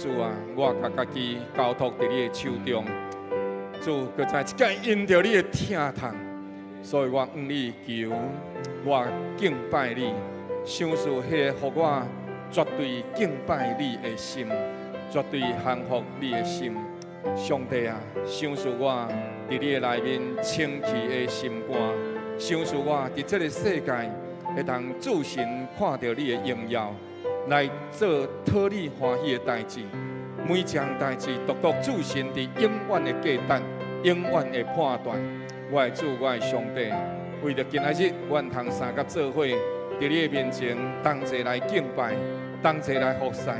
主啊，我共家己交託佇你的手中。主，閣再一擺因著你的疼痛，所以我向你求，我敬拜你，賞賜彼個予我絕對敬拜你的心，絕對降服你的心。上帝啊，賞賜我佇你的內面清氣的心肝，賞賜我佇這个世界會當注神看著你的榮耀，來做討你歡喜的代誌。每一項代誌，獨獨諸神佇永遠的價值、永遠的判斷。我的主，我的上帝，為著今仔日，阮通三佮做伙，佇你的面前同齊來敬拜，同齊來服侍，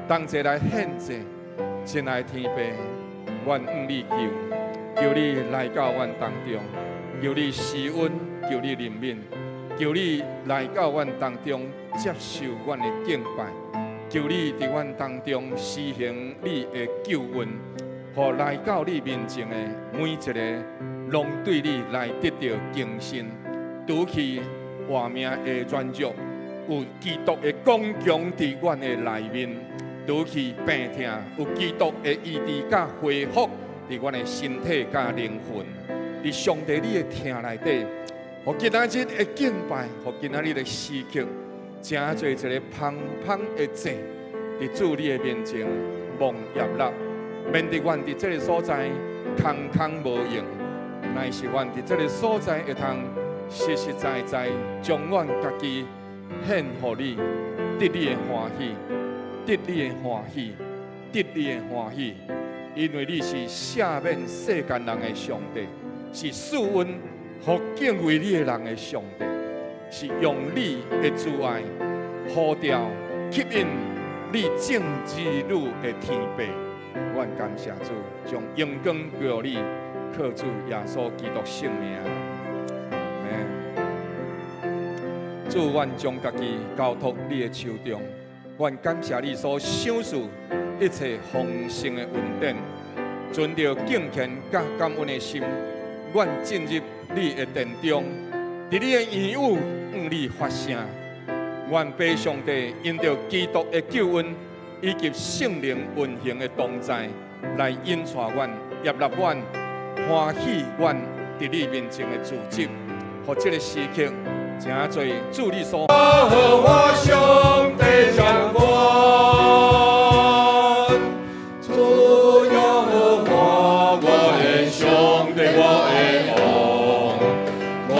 同齊來獻祭。親愛的天父，阮向你求，求你來到阮當中，求你施恩，求你憐憫，求你來到阮當中接受阮的敬拜。求你佇阮當中施行你的救恩，予來到你面前的每一个，攏對你來得著更新，除去活命的軟弱，有基督的剛強佇阮的內面；除去病痛，有基督的醫治佮恢復佇阮的身體佮靈魂。佇上帝你的疼內底，予今仔日的敬拜，予今仔日的時刻，成做一个芳香的祭，佇主你的面前蒙悅納，免得阮佇這个所在空空無用，乃是阮佇這个所在會通實實在在將阮家己獻予你，得你的歡喜，得你的歡喜，得你的歡喜，因為你是赦免世間人的上帝，是賜恩予敬畏你的人的上帝。是用你的慈愛呼召吸引你眾兒女的天父，阮感謝主，將榮光歸予你，靠主耶穌基督聖名。阿們。主，阮將家己交託你的手中，阮感謝你所賞賜一切豐盛的恩典，存著敬虔佮感恩的心，阮進入你的殿中，佇你的言語向你發聲。願父上帝因著基督的救恩以及聖靈運行的同在，來引帶阮、悅納阮、歡喜阮佇你面前的組織，予這个時刻成做主你所。耶和華上帝掌權，主耶和華我的上帝，我的王，我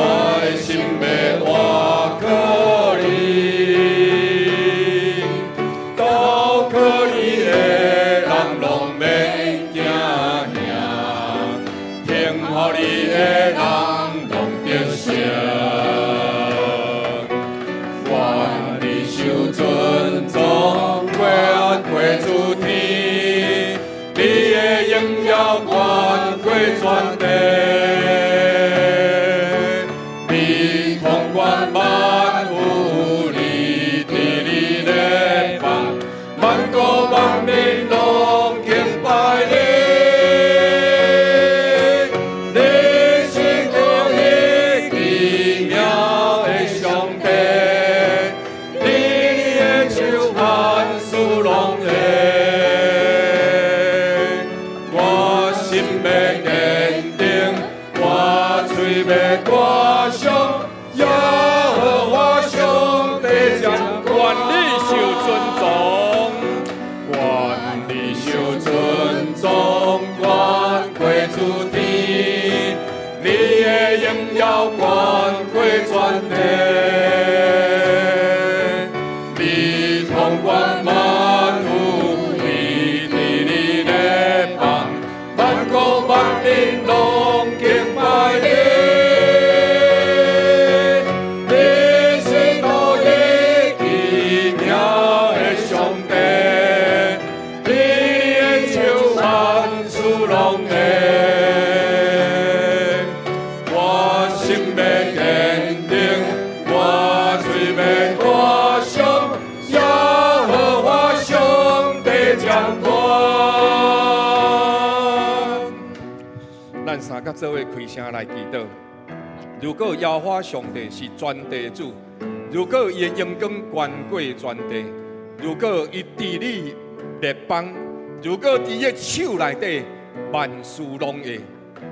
的心欲倚靠你，投靠你的人攏免驚嚇，聽候你的人攏得勝。願你受尊崇，懸過諸天，你的榮耀懸過全地，你統管萬有，你佇你列邦，萬國萬民攏敬拜你。你是獨一奇妙的上帝，你的手萬事攏會。我心欲堅定，我喙欲歌頌，耶和華上帝掌權。願你受尊崇，願你受尊崇，懸過諸天，你的榮耀懸過全地，你統管萬有，你佇你列邦，萬國萬民攏敬拜你。你是獨一奇妙的上帝，你的手萬事攏會。我心欲堅定，我喙欲歌頌，耶和華上帝掌權。咱三佮做伙開聲來祈禱。如果耶和華上帝是全地主，如果伊的榮光懸過全地，如果伊治理列邦，如果佇伊的手內底萬事攏會，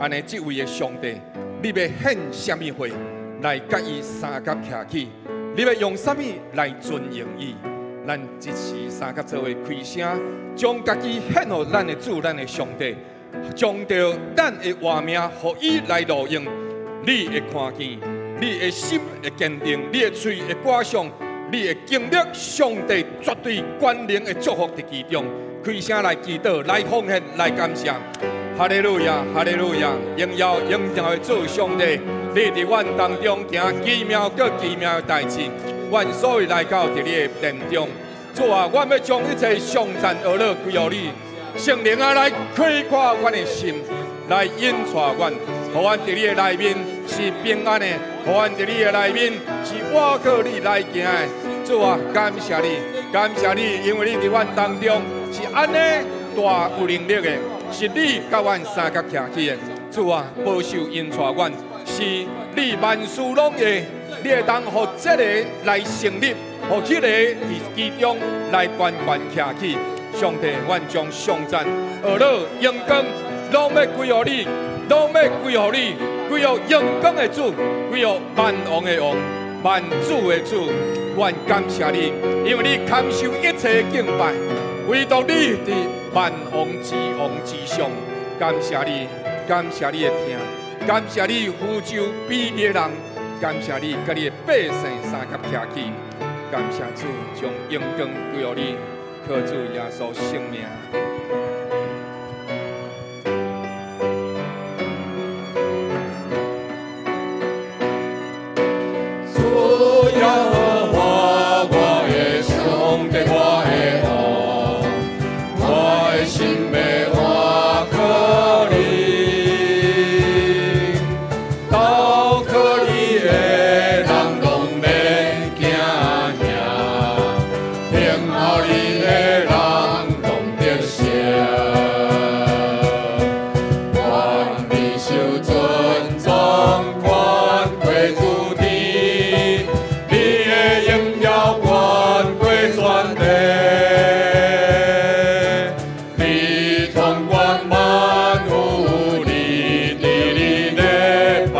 按呢這位的上帝，你欲獻啥物貨來佮伊相佮徛起？你欲用啥物來尊榮伊？咱這時相佮做伙開聲，將家己獻予咱的主、咱的上帝，將著咱的活命予伊來路用。你會看見，你的心會堅定，你的喙會歌頌，你會經歷上帝絕對權能的祝福佇其中。開聲來祈禱，來奉獻，來感謝。哈利路亞，哈利路亞，榮耀榮耀的主上帝，你佇阮當中行奇妙閣奇妙的代誌，阮所以來到佇你的殿中。主啊，阮欲將一切頌讚呵咾歸予你。聖靈啊，來開闊阮的心，來引帶阮，予阮佇你的內面是平安的，予阮佇你的內面是倚靠你來行的。主啊，感謝你，感謝你，因為你佇阮當中是按呢大有能力的，是你佮阮相佮徛起的。主啊，保守引帶阮，是你萬事攏會，你會當予這個來成立，予彼个佇其中來懸懸徛起。上帝，阮將頌讚、呵咾、榮光，攏欲歸予你，攏欲歸予你，歸予榮光的主，歸予萬王的王，萬主的主。阮感謝你，因為你堪受一切敬拜，唯獨你佇萬王之王之上。感謝你，感謝你的疼，感謝你呼召卑微的人，感謝你佮你的百姓相佮徛起。感謝主，將榮光歸予你，靠主耶穌聖名。主耶和華，我的上帝，我的王，我的心欲倚靠你，投靠你的人攏免驚嚇，等候你的人攏得勝。願你受尊崇，懸過諸天，你的榮耀懸過全地，你統管萬有，你佇你的邦，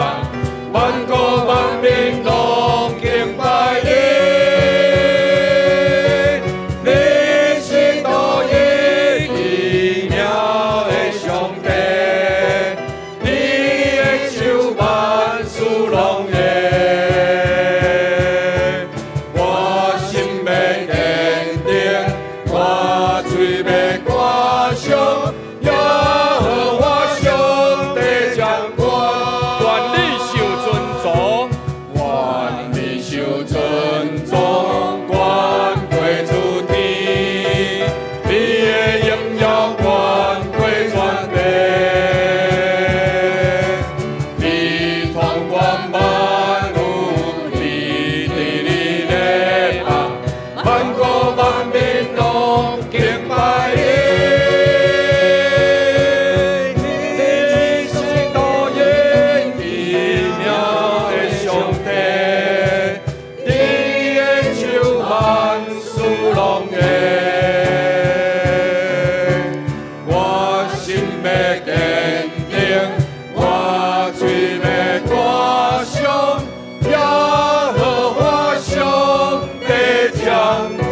萬國萬民攏敬拜你。你是獨一奇妙的上帝，你的手萬事攏會。我心欲堅定，我喙欲歌頌，耶和華上帝掌權。願你受尊崇，願你受尊崇，懸過諸天，你的榮耀懸過全地，你統管萬有，你佇你的邦，萬國萬民攏敬拜你。你是獨一奇妙的上帝，你的手萬事攏會。我心欲堅定，我喙欲歌頌，耶和華上帝掌權。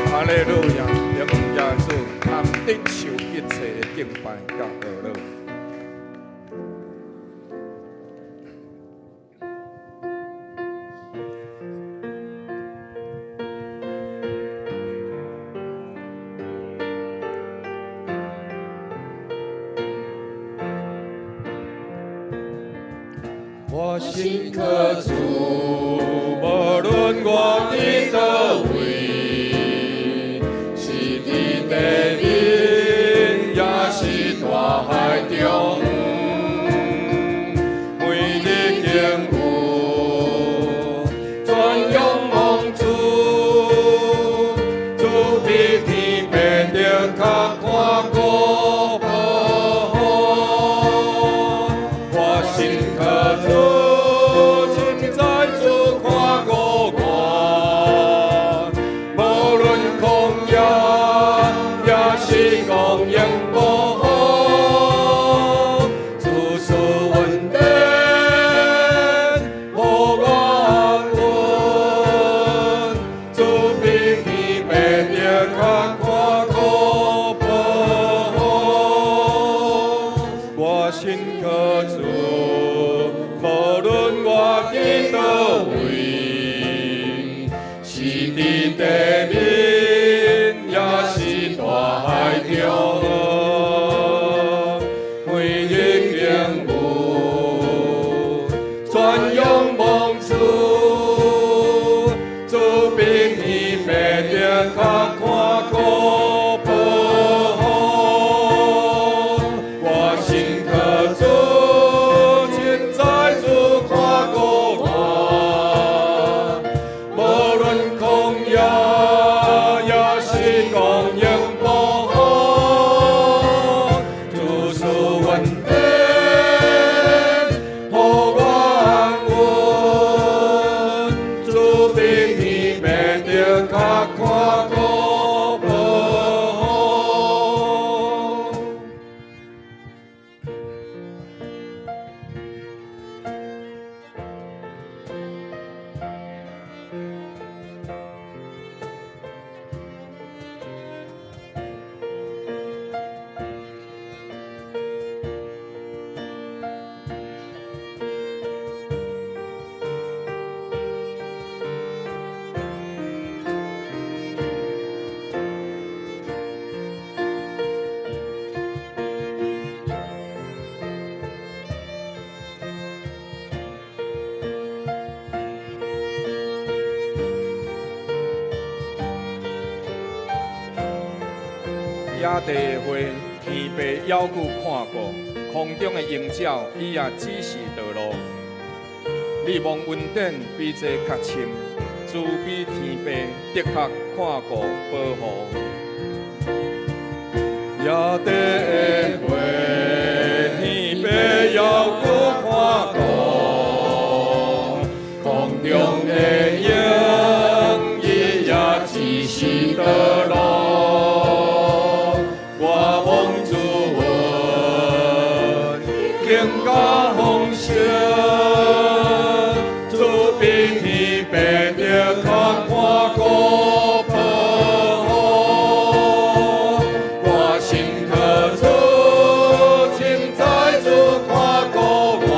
哈利路亞，榮耀主，堪得受一切的敬拜佮呵咾。我心靠主，無論我佇佗位，是佇地面，也是大海中，每日經有專仰望主，主比天變得較寬廣。我心靠主，實在主是佇地面，抑是大海中，每日經有全仰望主，主比天父的較看顧保護。我信靠主，親知主看顧我，無論曠野抑是光陰暴雨，主賜恩典，予我安穩，主比天父的較看顧保護。野地的花，天父猶閣看顧；空中的鷹鳥，伊也指示道路。你望恩典比這較深，主比天父的確看顧保護。野地的花，天父猶閣看顧；空中的鷹，伊也指示道路。我望主恩，更加豐盛，主比天父的較看顧保護。我信靠主，親知主看顧我，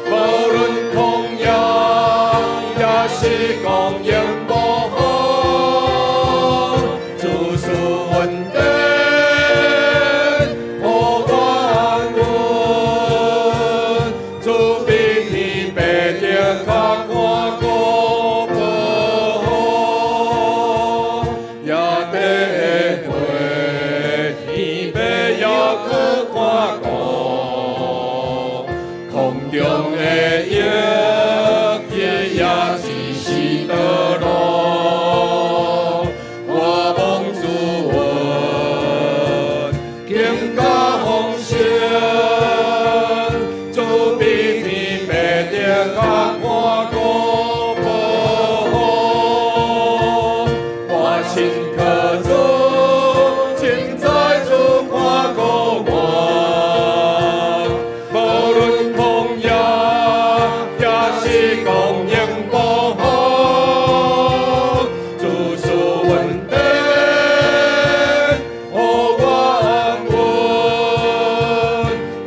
無論曠野抑是光陰暴雨，主賜恩典，予我安穩，主比天父的較看顧保護。野地的花，天父猶閣看顧；空中的鷹，伊也指示道路。我望主恩，更加豐盛，主比天父的較看顧保護。我信靠主，親知主看顧我，無論曠野抑是光陰暴雨，主賜恩典，予我安穩，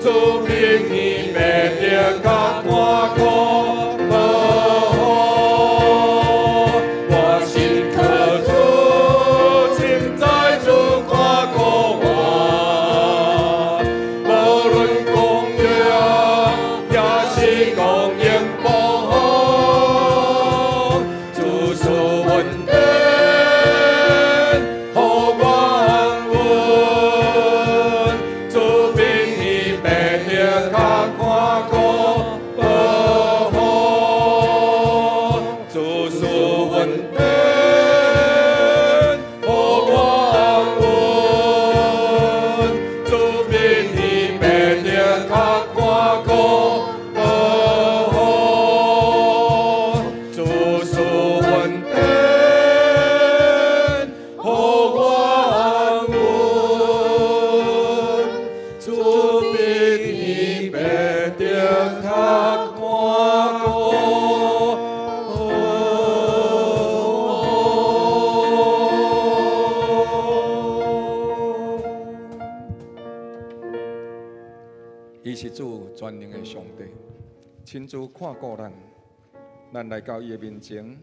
主比天父的較看顧保護。我信靠主，親知主看顧我，無論曠野抑是光陰暴雨，主賜恩典，予我安穩，主比天父的較看顧保護。主賜恩典，予我安穩，主比天父的較看顧保護。主賜恩典，予我安穩，主比天父的較看顧保護。伊是主全能的上帝，親自看顧咱，咱來到伊的面前，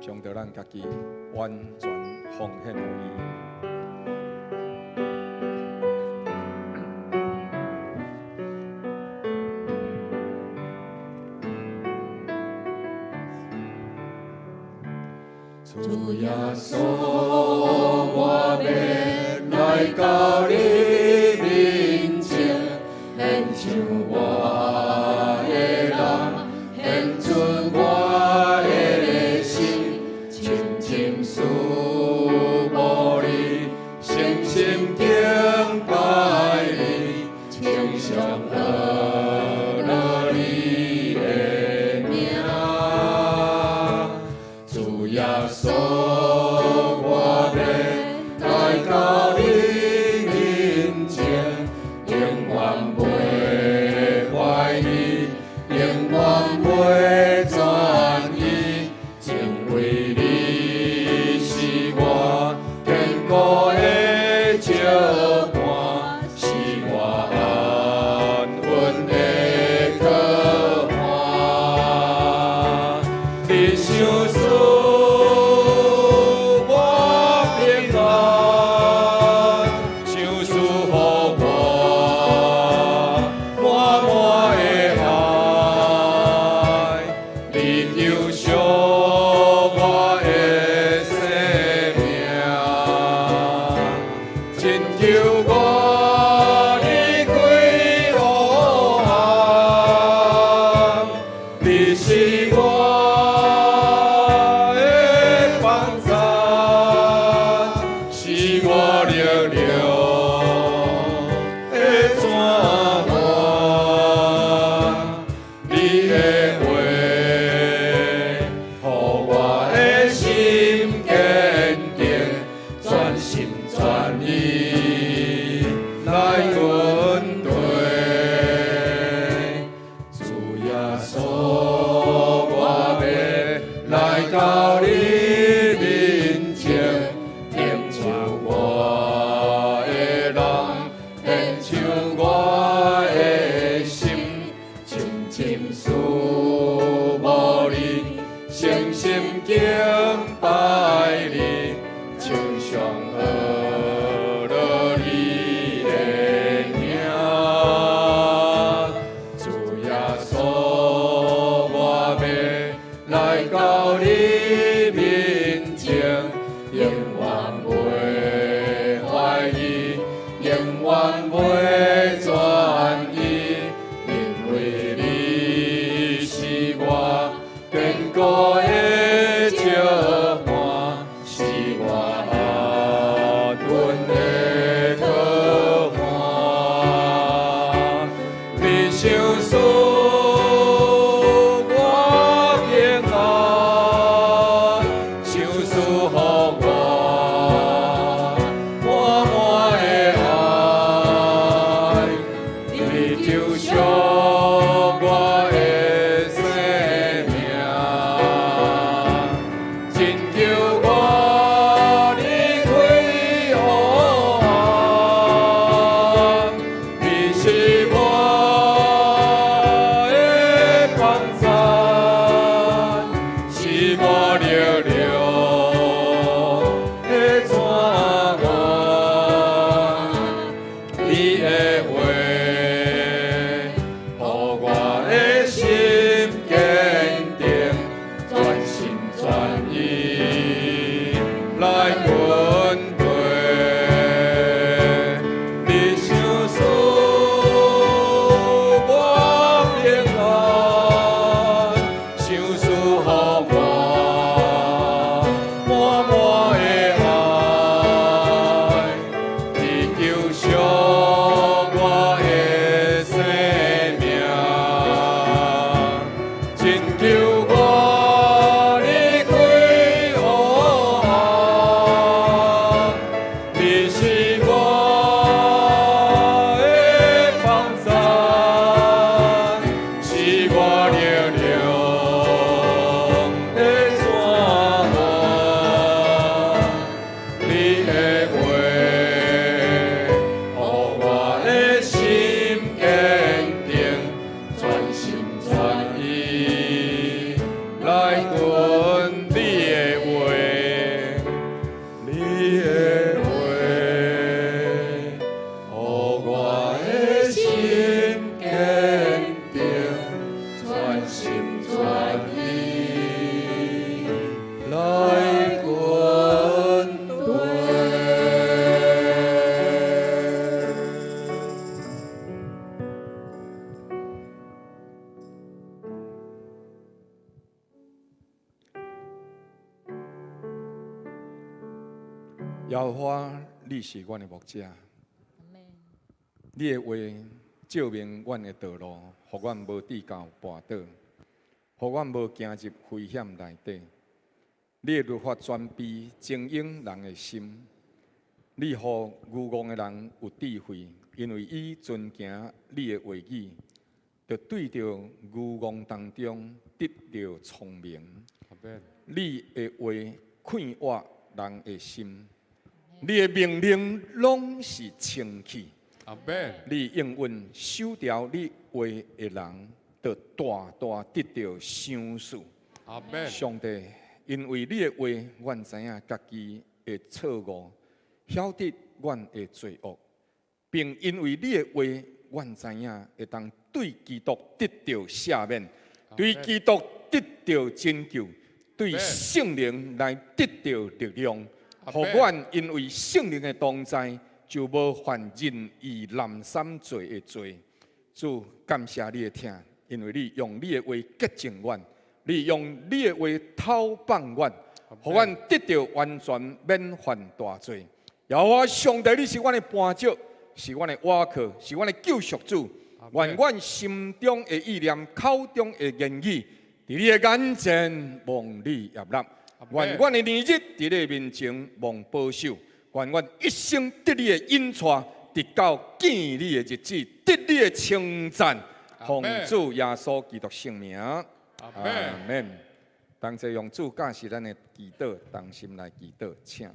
將著咱家己完全奉獻予伊。主耶穌，我欲來到你面前，獻上我的人，獻出我的心，深深思慕你，誠心敬拜你，稱頌阿樂你的名。主耶穌，我欲來到你面前，永遠袂懷疑，永遠袂轉移，因為你是我堅固的石磐，是我安穩的靠岸。你賞賜我平安，賞賜予我滿滿的愛，你救贖我的生命，拯救我離開黑暗，你是我的幫贊，是我力量的泉源。你的話，予我的心堅定，全心全意來跟隨。主耶穌，我欲來到你面前，獻上我的人，獻上我的心，深深思慕你，誠心敬拜你，稱頌阿樂你的名。主耶穌，我欲來到你面前，永遠袂懷疑，永遠袂轉移，因為你是我堅固的石磐，是我安穩的靠岸。你賞賜我平安，賞賜予我滿滿的愛，你救贖我的生命，拯救我離開黑暗，你是我的幫贊，是我力量的泉源。你的話，予我的心堅定，全心全意來跟隨。你賞賜我平安，賞賜予我滿滿的愛，你救贖我的生命，拯救我離開黑暗，耶和華，你是阮的牧者，你的話照明阮的道路，予阮無致到跋倒，予阮無行入危險內底。你的律法全備，晶瑩人的心。你予愚戇的人有智慧，因為伊遵行你的話語，就對著愚戇當中得著聰明。你的話快活人的心，你的命令攏是清氣。你應允守牢你話的人，就大大得著賞賜。上帝，因為你的話，阮知影家己的錯誤，曉得阮的罪惡，並因為你的話，阮知影會當對基督得著赦免，對基督得著拯救，對聖靈來得著力量，予阮因為聖靈的同在，就無犯任意濫散罪的罪。主，感謝你的疼，因為你用你的話潔淨阮，你用你的話透放阮，予阮得著完全免犯大罪。耶和華上帝，你是阮的磐石，是阮的倚靠，是阮的救贖主。願阮心中的意念、口中的言語，佇你的眼前蒙你悅納。願阮的年日佇你的面前蒙保守。願阮一生得你的引帶，直到見你的日子，得你的稱讚。奉主耶穌基督聖名，阿門。同齊用主教示咱的祈禱，同心來祈禱，請。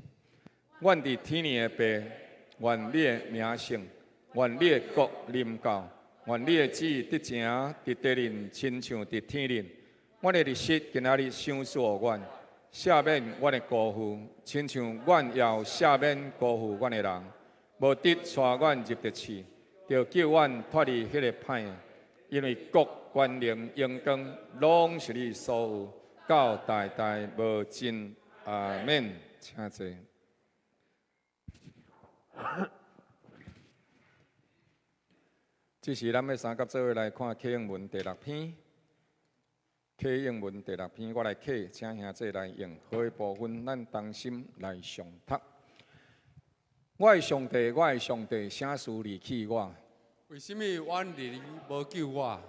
阮佇天的父，願你的名聖，願你的國臨到，願你的旨意得成佇地面，親像佇天頂。阮的日食今仔日賞賜予阮，赦免阮的辜負，親像阮也有赦免辜負阮的人。無得帶阮入著試，著救阮脫離彼个歹的。因為國、權能、榮光，攏是你所有，到代代無盡。阿門。請坐。這時，咱欲相佮做伙來看啟應文第六篇。啟應文第六篇，我來啟，請兄弟來用好的部分，咱同心來誦讀。我的上帝，我的上帝，啥事離棄我？為啥物遠離無救我？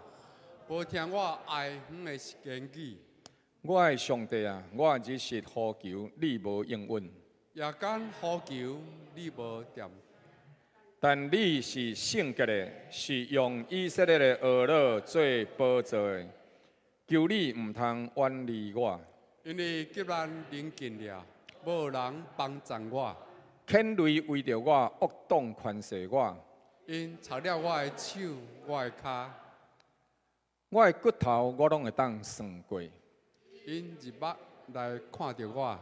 無聽我哀怨的言語？我的上帝啊，我日時呼求，你無應允；夜間呼求，你無恬。但你是聖潔的，是用以色列的俄勒做寶座的，求你毋通遠離我。因為急難臨近了，無人幫贊我。犬類圍著我，惡黨環視我。𪜶插了我的手，我的跤。我的骨頭，我攏會當算過。𪜶入目來看著我。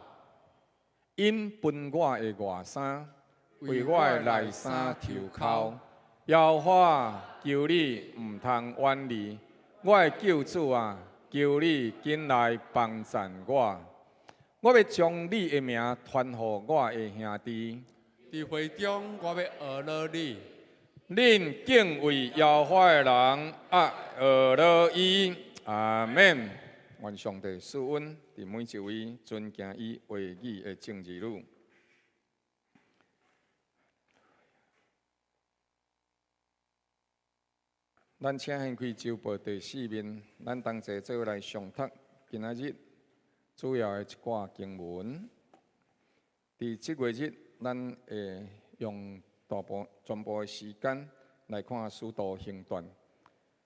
𪜶分我的外衫，為我的內衫抽鬮。耶和華，求你毋通遠離我的救主啊！求你緊來幫贊我。我欲將你的名傳予我的兄弟。佇會中，我欲呵咾你。恁敬畏耶和華的人，愛呵咾伊。阿門。願上帝賜阮佇每一位遵行伊話語的眾兒女。咱請掀開週報第四面，咱同齊做伙來誦讀今仔日主要的一寡經文。佇這月日，咱會用大部全部的時間來看《使徒行傳》，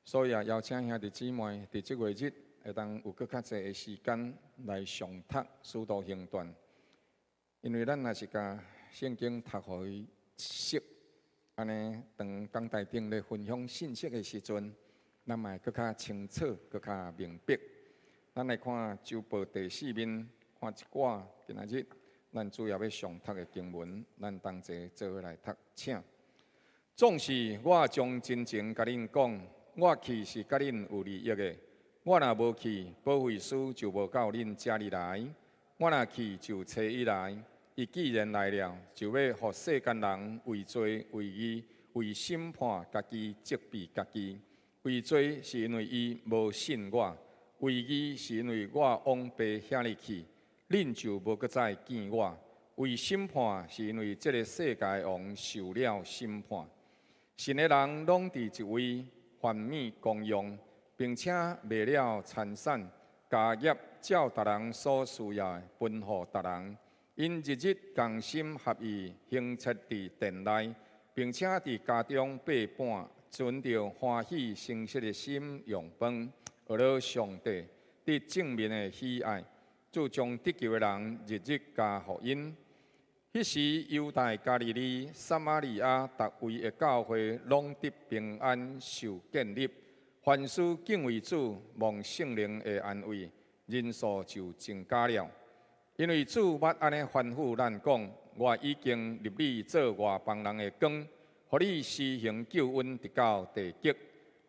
所以啊，邀請兄弟姊妹佇這月日會當有閣較濟的時間來誦讀《使徒行傳》，因為咱若是共聖經讀予伊熟，按呢，當講台頂咧分享信息的時陣，咱嘛會閣較清楚、閣較明白。咱來看週報第四面，看一寡今仔日咱主要欲誦讀的經文，咱同齊做伙來讀，請。總是我將真情共恁講，我去是佮恁有利益的。我若無去，保惠師就無到恁遮裡來；我若去，就差伊來。伊既然來了，就欲予世間人為罪、為義、為審判，家己責備家己。為罪是因為伊無信我；為義是因為我往爸遐裡去，恁就無閣再見我。為審判，是因為這个世界王受了審判。神的人攏佇一位繁米公用，並且賣了田產家業，照逐人所需要的分予逐人。𪜶日日同心合意行冊佇殿內，並且佇家中擘餅，存著歡喜誠實的心用飯，學了上帝得眾民的喜愛。主將得救的人日日加予𪜶。彼時，猶太、加利利、撒瑪利亞逐位的教會攏得平安受建立。凡事敬畏主，蒙聖靈的安慰，人數就增加了。因為主捌按呢吩咐咱講：我已經立你做外邦人的光，予你施行救恩，直到地極。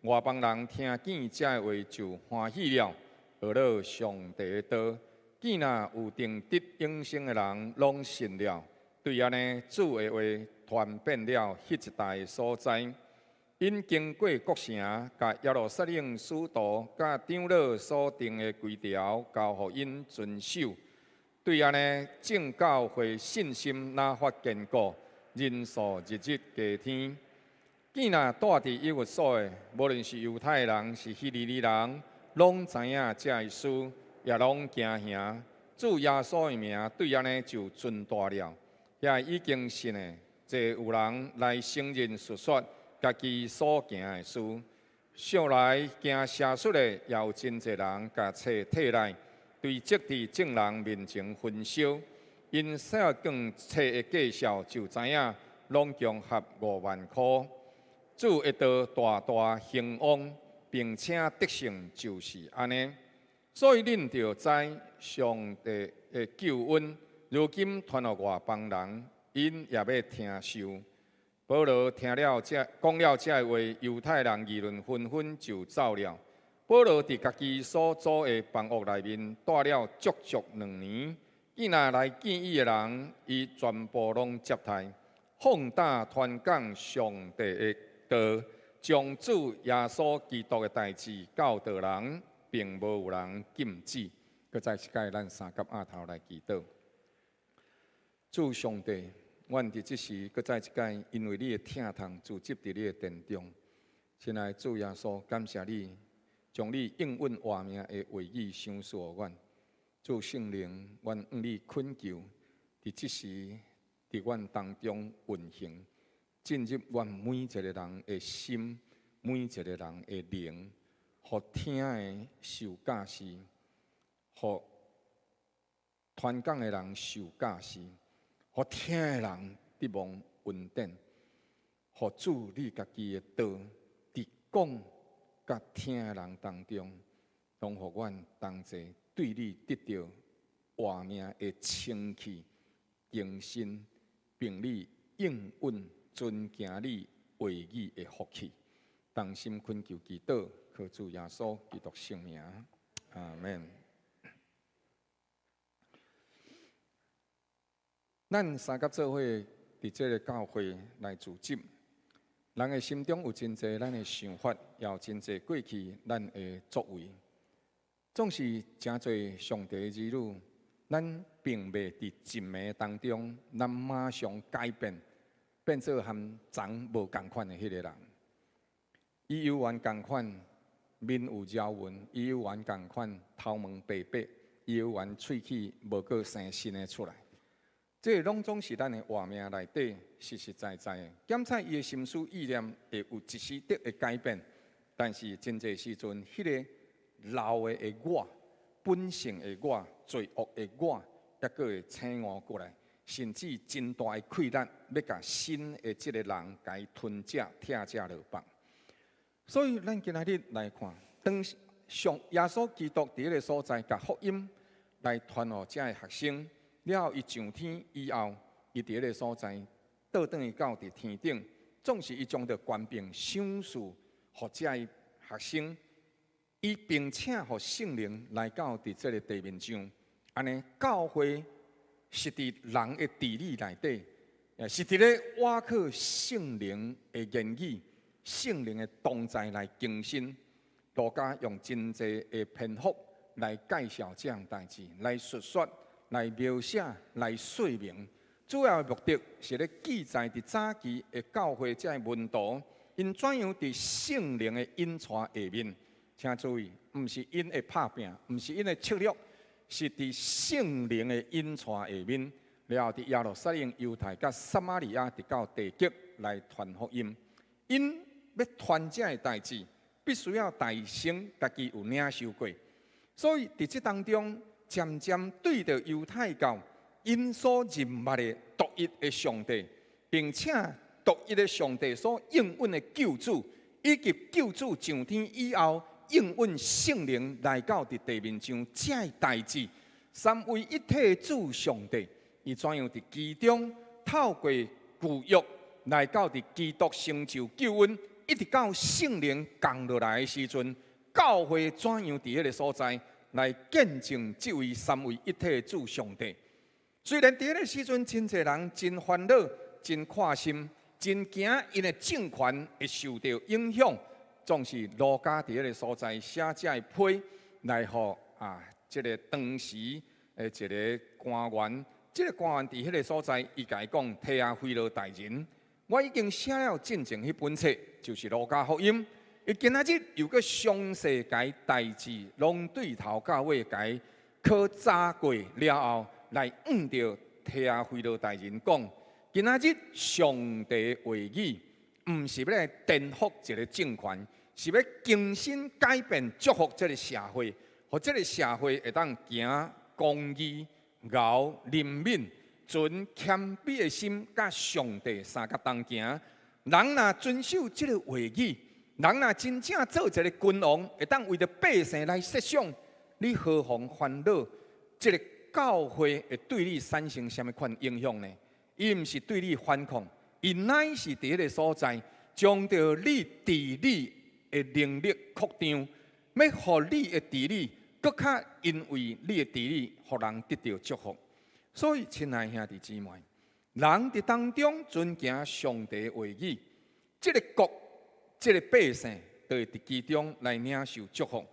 外邦人聽見這个話就歡喜了，學了上帝的道。見若有定得永生的人，攏信了。對按呢，主的話傳遍了彼一帶所在。𪜶經過各城，共耶路撒冷使徒佮長老所定的規條，交予𪜶遵守。對按呢，眾教會信心愈發堅固，人數日日加添。見若住佇以弗所的，無論是猶太人是希利尼人，攏知影這个事，也攏驚嚇。主耶穌的名對按呢就尊大了。遐已經信的，濟有人來承認述說家己所行的事。向來行邪術的，也有真濟人共冊退來，堆積佇眾人面前焚燒。𪜶算冊的價數，就知影攏總合5萬箍。主的道大大興旺，並且得勝，就是按呢。所以恁著知上帝的救恩，如今傳予外邦人，𪜶也欲聽受。保羅聽了這講了這个話，猶太人議論紛紛，就走了。保羅佇家己所租的房屋內面蹛了足足2年，見若來見伊的人，伊全部攏接待，放膽傳講上帝的道，將主耶穌基督的代誌教導人，並無有人禁止。閣再一擺，咱三佮阿頭來祈禱。主上帝，阮佇這時閣再一擺，因為你的疼痛，聚集佇你的殿中。親愛的主耶穌，感謝你將你應允活命的話語賞賜予阮。主聖靈，阮向你懇求，佇這時佇阮當中運行，進入阮每一个人的心，每一個人的靈，予聽的受教示，予傳講的人受教示，予聽的人得蒙恩典，予主你家己的道佇講佮聽的人當中，攏予阮同齊對你得著活命的清氣更新，並你應允遵行你話語的福氣。同心懇求祈禱，靠主耶穌基督聖名，阿門。咱三佮做伙佇這个教會來聚集，人的心中有真濟咱的想法，也有真濟過去咱的作為。總是誠濟上帝的兒女，咱並袂佇一暝當中，咱馬上改變，變做和昨無仝款的彼个人。伊猶原仝款，面有皺紋；伊猶原仝款，頭毛白白；伊猶原喙齒無閣生新的出來。這攏總是咱的活命內底實實在在的。檢查伊的心思意念會有一時的會改變，但是真濟時陣，彼个老的我、本性的我、罪惡的我，猶閣會醒悟過來，甚至真大的氣力，欲共新的這个人共伊吞食、拆食落腹。所以，咱今仔日來看，當上耶穌基督佇彼个所在，共福音來傳予遮个學生了後，伊上天以後，伊佇彼个所在倒轉去到佇天頂，總是伊將著權柄賞賜予遮个學生，伊並且予聖靈來到佇這个地面上，按呢教會是佇人的治理內底，是佇咧倚靠聖靈的言語、聖靈的同在來更新。路加用真濟的篇幅來介紹這項代誌，來述說、來描寫、來說明。主要的目的是咧記載佇早期的教會這个門徒，𪜶怎樣佇聖靈的引帶下面。請注意，毋是𪜶的拍拚，毋是𪜶的策略，是佇聖靈的引帶下面，了後佇耶路撒冷、猶太佮撒瑪利亞，直到地極來傳福音。𪜶欲傳這个代誌，必須要代先家己有領受過，所以佇這當中，漸漸對著猶太教𪜶所認捌的獨一的上帝，並且獨一的上帝所應允的救主，以及救主上天以後應允聖靈來到佇地面上這个代誌，三位一體的主上帝，伊怎樣佇其中透過舊約來到佇基督成就救恩，一直到聖靈降落來的時陣，教會怎樣佇彼个所在來見證這位三位一體的主上帝。雖然佇彼个時陣，真濟人真煩惱、真看心、真驚𪜶的政權會受著影響，總是路加佇彼个所在寫這个批來予啊，這个當時的一个官員，這个官員佇彼个所在，伊共伊講：提阿非羅大人，我已經寫了進前彼本冊，就是路加福音。伊今仔日又閣詳細共代誌，攏對頭到尾共考查過了後，來向著提阿非羅大人講：今仔日上帝話語，毋是欲來顛覆一个政權，是欲更新改變祝福這个社會，予這个社會會當行公義、饒憐憫、存謙卑的心，佮上帝相佮同行。人若遵守這个話語，人若真正做一个君王，會當為著百姓來設想，你何妨煩惱？這个教會會對你產生啥物款影響呢？伊毋是對你反抗，伊乃是佇彼个所在，將著你治理的能力擴張，欲予你的治理閣較因為你的治理，予人得著祝福。所以，親愛兄弟姊妹，人佇當中遵行上帝話語，這个國、這个百姓，就會佇其中來領受祝福。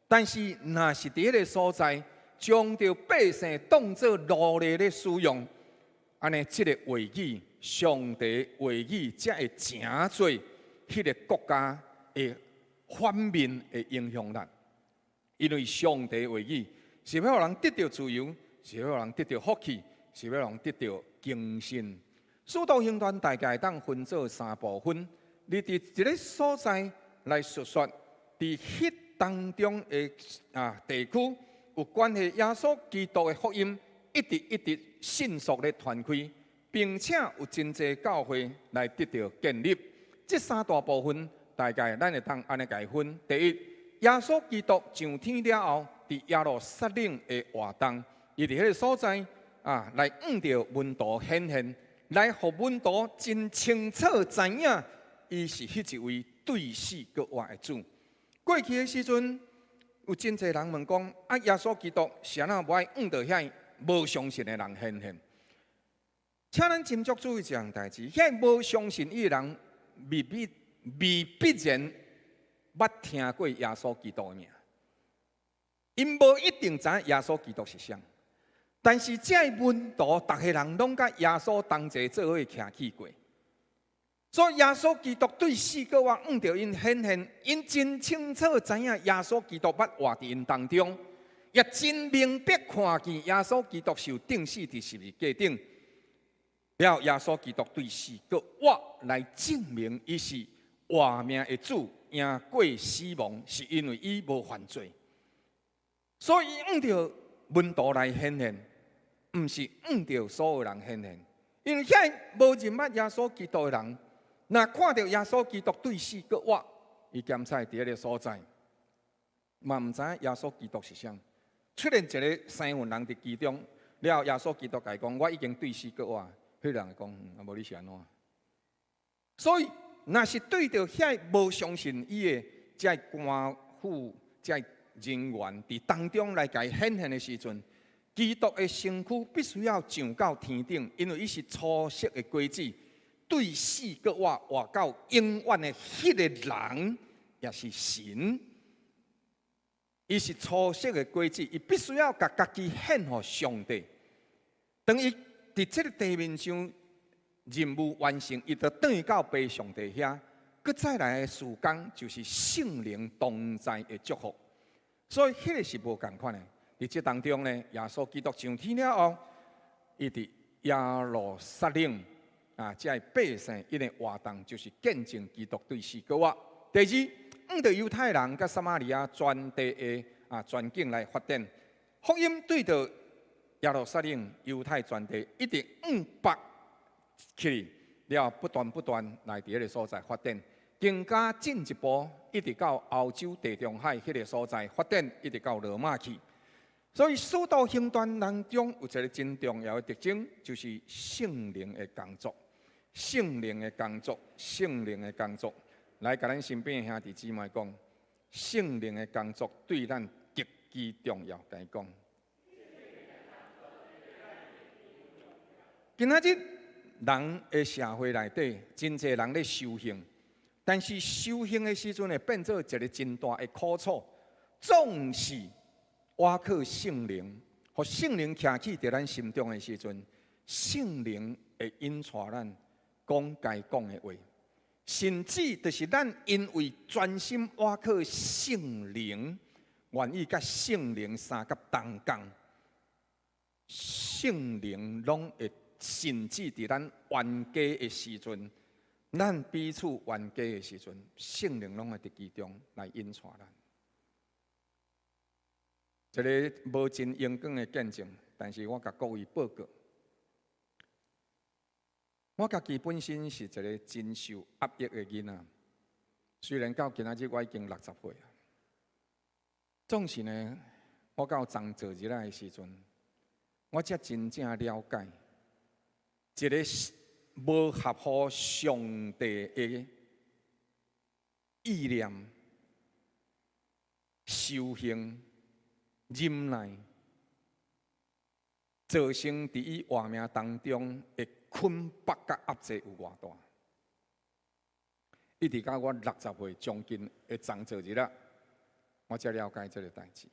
但是，若是佇彼个所在，將著百姓當做奴隸咧使用，按呢，這个話語，上帝話語才會成做彼个國家的反面的影響力。因為上帝話語是欲予人得著自由，是欲予人得著福氣，是欲予人得著更新。使徒行傳大概會當分做三部分。你佇一个所在來述說，佇彼當中的地區有關係耶穌基督的福音，一直一直迅速咧傳開，並且有真濟教會來得著建立。這三大部分大概咱會當按呢共伊分：第一，耶穌基督上天了後，佇耶路撒冷的活動，伊佇彼个所在來向著門徒顯現，來予門徒真清楚知影，伊是彼一位對死閣活的主。過去的時陣，有真濟人問講：啊，耶穌基督是按怎無愛向著遐無相信的人顯現？請咱斟酌注意一項代誌，遐無相信伊的人，未必未必然捌聽過耶穌基督的名，𪜶無一定知影耶穌基督是誰。但是這个門徒，逐个人攏佮耶穌同齊做伙徛起過，所以耶穌基督對死閣活向著𪜶顯現，𪜶真清楚知影耶穌基督捌活佇𪜶當中，也真明白看見耶穌基督受釘死佇十字架頂，了耶穌基督對死閣活來證明伊是活命的主，贏過死亡，是因為伊無犯罪，所以伊向著門徒來顯現，毋是向著所有人顯現，因為遐無認捌耶穌基督的人，若看著耶穌基督對死閣活，伊檢查佇彼个所在，嘛毋知影耶穌基督是誰。出現一个生份人佇其中，了耶穌基督共伊講：我已經對死閣活。彼个人會講：啊，無你是按怎？所以，若是對著遐無相信伊的這官府、這人員佇當中來共伊顯現的時陣，基督的身軀必須要上到天頂，因為伊是初熟的果子，對死閣活活到永遠的彼个人，也是神。伊是初熟的果子，伊必須要共家己獻予上帝。當伊佇這个地面上任務完成，伊就轉去到父上帝遐，閣再來的事工就是聖靈同在的祝福。所以彼个是無仝款的。佇這當中呢，耶穌基督上天了後，伊佇耶路撒冷啊，這个百姓𪜶的活動就是見證基督對死復活。第二，向著猶太人佮撒瑪利亞全地的啊全境來發展福音，對著耶路撒冷、猶太全地一直向北去了，不斷不斷來佇彼个所在發展，更加進一步，一直到歐洲地中海彼个所在發展，一直到羅馬去。所以，使徒行傳當中有一个真重要的特徵，就是聖靈的工作。聖靈的工作，聖靈的工作，來共咱身邊的兄弟姊妹講，聖靈的工作對咱極其重要。共伊講，今仔日人的社會內底，真濟人咧修行，但是修行的時陣會變做一个真大的苦楚，總是倚靠聖靈，予聖靈徛起佇咱心中的時陣，聖靈會引帶咱講該講的話，甚至就是咱因為專心倚靠聖靈，願意佮聖靈相佮同工，聖靈攏會甚至佇咱冤家的時陣，咱彼此冤家的時陣，聖靈攏會佇其中來引帶咱。一个無真榮光的見證，但是我共各位報告，我家己本身是一个真受壓抑的囡仔，雖然到今仔日我已經60歲啊，總是呢，我到昨做日的時陣，我才真正了解，一个無合乎上帝的意念、修行、忍耐，造成佇伊活命當中的捆綁佮壓制有偌大。一直到我60歲將近的昨做日啦，我才了解這个代誌。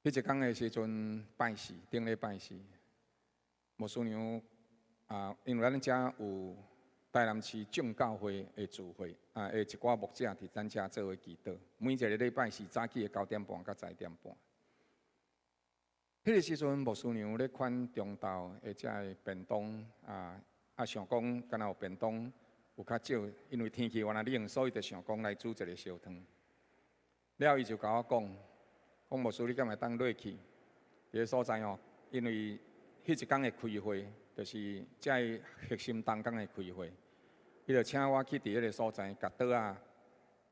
彼一工的時陣拜四，頂禮拜四，牧師娘啊，因為咱遮有台南市眾教會的聚會啊，的一寡牧者佇咱遮做伙祈禱。每一个禮拜四早起的9點半到10點半。彼个時陣，牧師娘咧款中晝的遮个便當啊，啊想講敢若有便當有較少，因為天氣原來冷，所以就想講來煮一个燒湯。了後伊就共我講，講牧師你敢會當落去？佇个所在哦，因為彼一工的開會，就是遮个核心同工的開會，伊就請我去佇彼个所在，共桌仔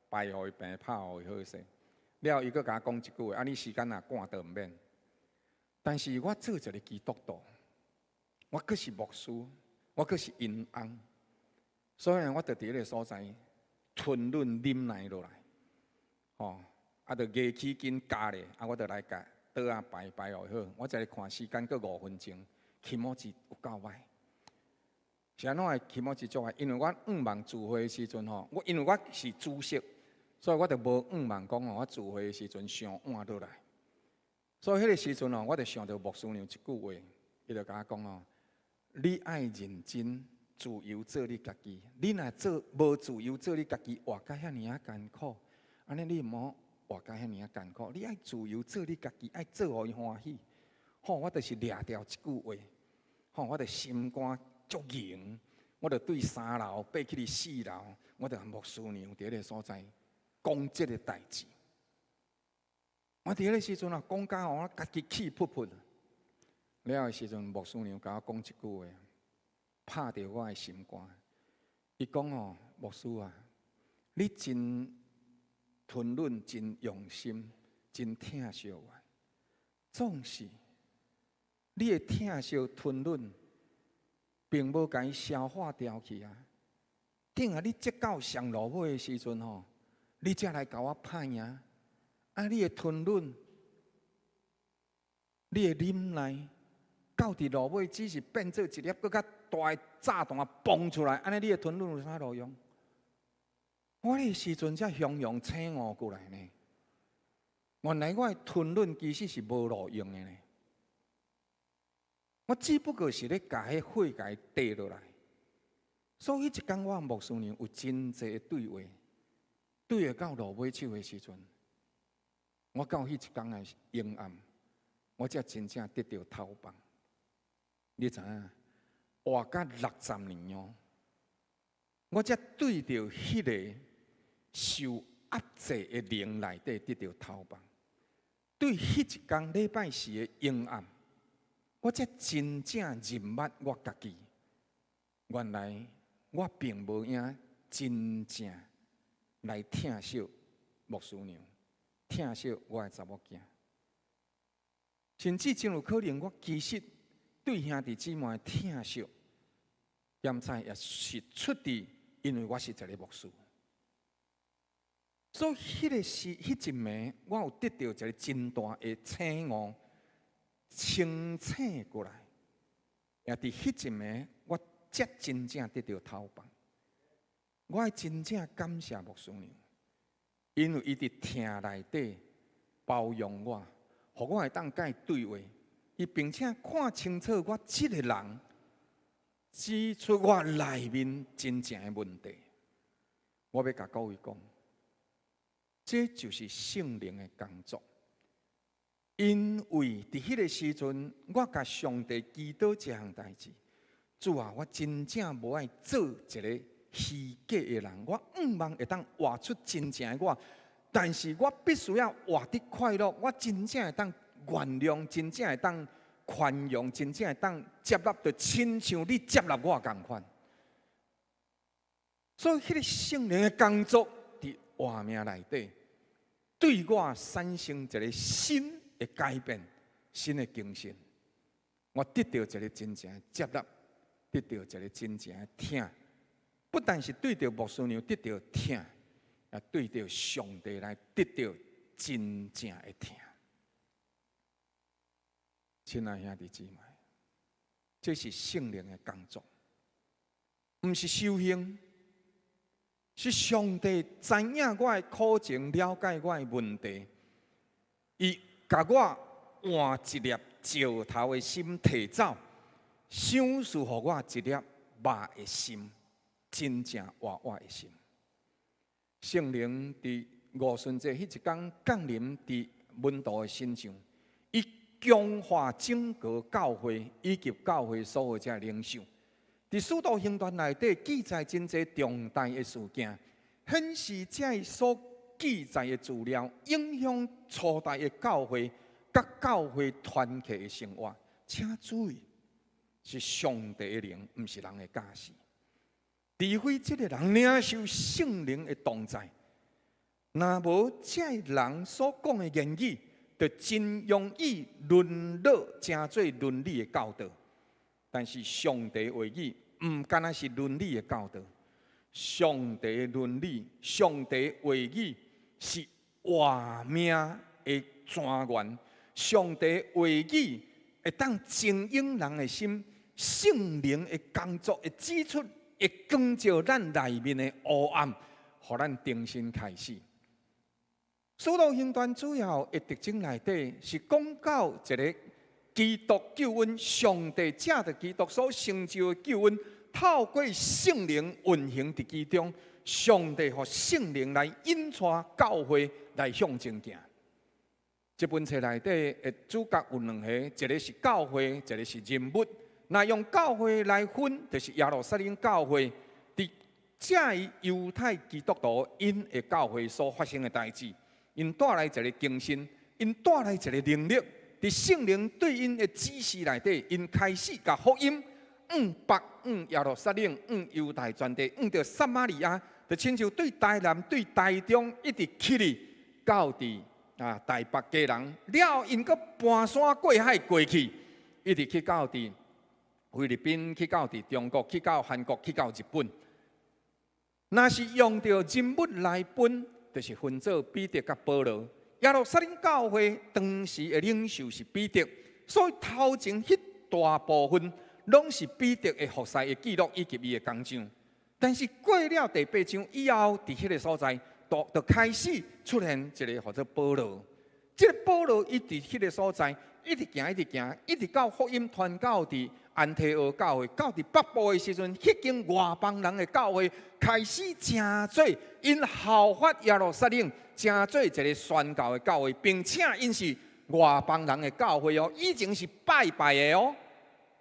擺予伊平，拍予伊好勢。了後伊閣共我講一句話：啊，你時間若趕就毋免。但是我做一个基督徒，我閣是牧師，我閣是𪜶翁，所以我就佇彼个所在吞忍忍耐落來，吼，啊，就牙齒緊咬咧，啊，我就來共桌仔擺擺予好，我才來看時間，閣5分鐘，気持ち有夠歹。是按怎會気持ち足歹？因為我向望聚會的時陣吼，我因為我是主席，所以我就無向望講吼，我聚會的時陣傷晚落來。所以彼个時陣吼，我就想著牧師娘一句話，伊就共我講吼：你愛認真自由做你家己，你若做無自由做你家己，活甲遐爾仔艱苦，按呢你毋好活甲遐爾仔艱苦。你愛自由做你家己，愛做予伊歡喜。吼，我就是掠著這句話，吼，我就心肝足硬，我就對三樓爬去四樓，我就共牧師娘佇彼个所在講這个代誌。我佇彼个時陣啊，講甲我家己氣噗噗。了的時陣，牧師娘共我講一句話，拍著我的心肝。伊講哦，牧師啊，你真吞忍，真用心，真疼惜我。總是你的疼惜吞忍，並無共伊消化掉去啊。等下你這到上落尾的時陣吼，你才來共我拍贏。啊！你的吞忍，你的忍耐，到佇落尾只是變做一粒閣較大的炸彈崩出來，按呢你的吞忍有啥路用？我彼時陣才雄雄醒悟過來呢。原來我的吞忍其實是無路用的呢。我只不過是咧共彼火共伊綴落來。所以彼一工我牧師娘有真濟對話，對話到落尾手的時陣，我到彼一工的陰暗，我才真正得著透放。你知影？活甲60年哦，我才對著彼个受壓制的靈內底得著透放。對彼一工禮拜四的陰暗，我才真正認捌我家己。原來我並無影真正來疼惜牧師娘，疼惜我的查某囝，甚至真有可能，我其實對兄弟姊妹的疼惜，兼且也是出佇因為我是一个牧師，所以彼个時，彼一暝，我有得著一个真大的醒悟，清醒過來。也佇彼一暝，我才真正得著透放。我愛真正感謝牧師娘，因為伊佇疼內底包容我，予我會當佮伊對話。伊並且看清楚我這个人，指出我內面真正的問題。我欲共各位講，這就是聖靈的工作。因為佇彼个時陣，我共上帝祈禱這項代誌，主啊，我真正無愛做一个虛假的人，我向望會當活出真正的我，但是我必須要活得快樂，我真正會當原諒，真正會當寬容，真正會當接納，就親像你接納我仝款。所以，彼个聖靈的工作佇活命內底，對我產生一个新的改變、新的更新。我得著一个真正的接納，得著一个真正的疼。不但是對著牧師娘得著疼，也對著上帝來得著真正的疼。親愛兄弟姊妹，這是聖靈的工作，毋是修行，是上帝知影我的苦情，了解我的問題，伊共我換一粒石頭的心提走，賞賜予我一粒肉的心，真正活活的心。聖靈佇五旬節彼一工降臨佇門徒的身上，伊強化整個教會以及教會所有這領袖。佇使徒行傳內底記載真濟重大的事件，顯示這所記載的資料影響初代的教會佮教會團契的生活。請注意，是上帝的靈，毋是人的教示。除非這个人領受聖靈的同在，若無這个人所講的言語，就真容易淪落成做倫理的教導。但是上帝話語毋干焦是倫理的教導，上帝倫理、上帝話語是活命的泉源。上帝話語會當經營人的心，聖靈的工作會指出，會光照咱內面的黑暗，予咱重新開始。使徒行傳主要的特徵內底是講到一个基督救恩，上帝藉著基督所成就的救恩，透過聖靈運行佇其中，上帝予聖靈來引帶教會來向前行。這本冊內底的主角有兩個，一个是教會，一个是人物。若用教會來分，就是耶路撒冷教會佇這猶太基督徒𪜶的教會所發生的代誌，𪜶帶來一个更新，𪜶帶來一个能力。佇聖靈對𪜶的指示內底，𪜶開始共福音往北往耶路撒冷，往猶太全地，往著撒瑪利亞，就親像對台南、對台中一直去哩，到佇台北基隆，了後𪜶閣搬山過海過去，一直去到佇菲律賓，去到佇中國，去到韓國，去到日本。若是用著人物來分，就是分做彼得佮保羅。耶路撒冷教會當時的領袖是彼得，所以頭前彼大部分攏是彼得的服侍的記錄以及伊的工作。但是過了第八章以後，佇彼个所在，就開始出現一个號做保羅。這个保羅伊佇彼个所在，一直行，一直行，一直到福音傳到佇安提阿教會，到佇北部的時陣，彼間外邦人的教會開始成做𪜶效法耶路撒冷，成做一个宣教的教會，並且𪜶是外邦人的教會哦，以前是拜拜的哦，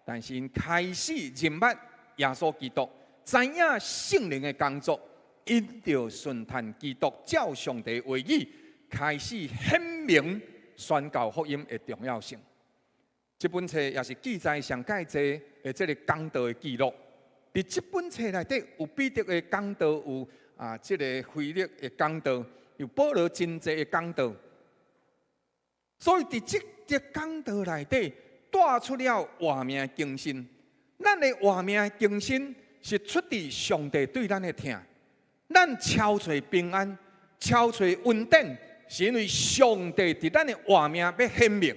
但是𪜶開始認捌耶穌基督，知影聖靈的工作，𪜶就順從基督，照上帝話語，開始顯明宣教福音的重要性。這本冊也是記載上蓋濟的這个講道的記錄。佇這本冊內底有彼得的講道，有啊這个腓力的講道，有保羅真濟的講道。所以佇這個講道內底，帶出了活命的更新。咱的活命更新是出自上帝對咱的疼。咱超揣平安，超揣恩典，是因為上帝佇咱的活命欲顯明。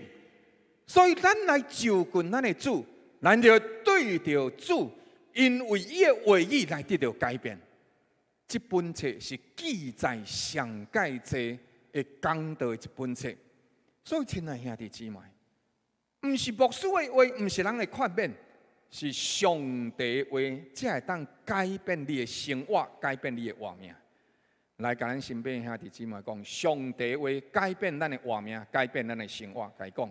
所以咱來就近咱的主，咱就對著主，因為伊的話語來得著改變。這本冊是記載上蓋濟的講道的一本冊。所以，親愛兄弟姊妹，毋是牧師的話，毋是人的勸勉，是上帝的話，才會當改變你的生活，改變你的活命。來，共咱身邊兄弟姊妹講，上帝話改變咱的活命，改變咱的生活，共伊講。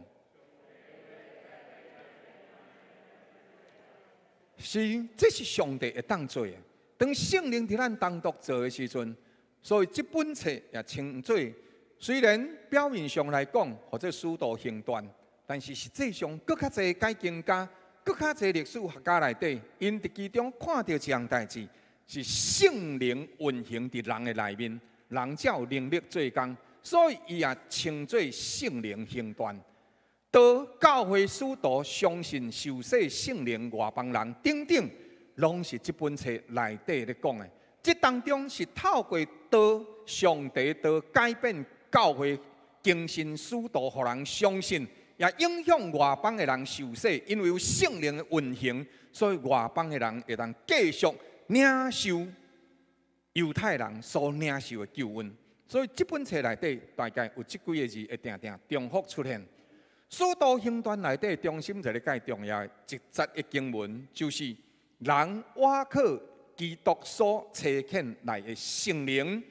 是，這是上帝會當做的。當聖靈佇咱當中做的時陣，所以這本冊也稱做，雖然表面上來講，號做使徒行傳，但是實際上，閣較濟解經家、閣較濟歷史學家內底，𪜶佇其中看著一項代誌，是聖靈運行佇人的內面，人才有能力做工，所以伊也稱做聖靈行傳。當教會使徒相信受洗聖靈外邦人等等，攏是這本冊內底咧講的。這當中是透過道上帝道改變教會更新使徒，予人相信，也影響外邦的人受洗，因為有聖靈的運行，所以外邦的人會當繼續領受猶太人所領受的救恩。所以這本冊內底大概有這幾个字會定定重複出現。使徒行傳內底中心一个蓋重要的一節的經文，就是人倚靠基督所差遣來的聖靈，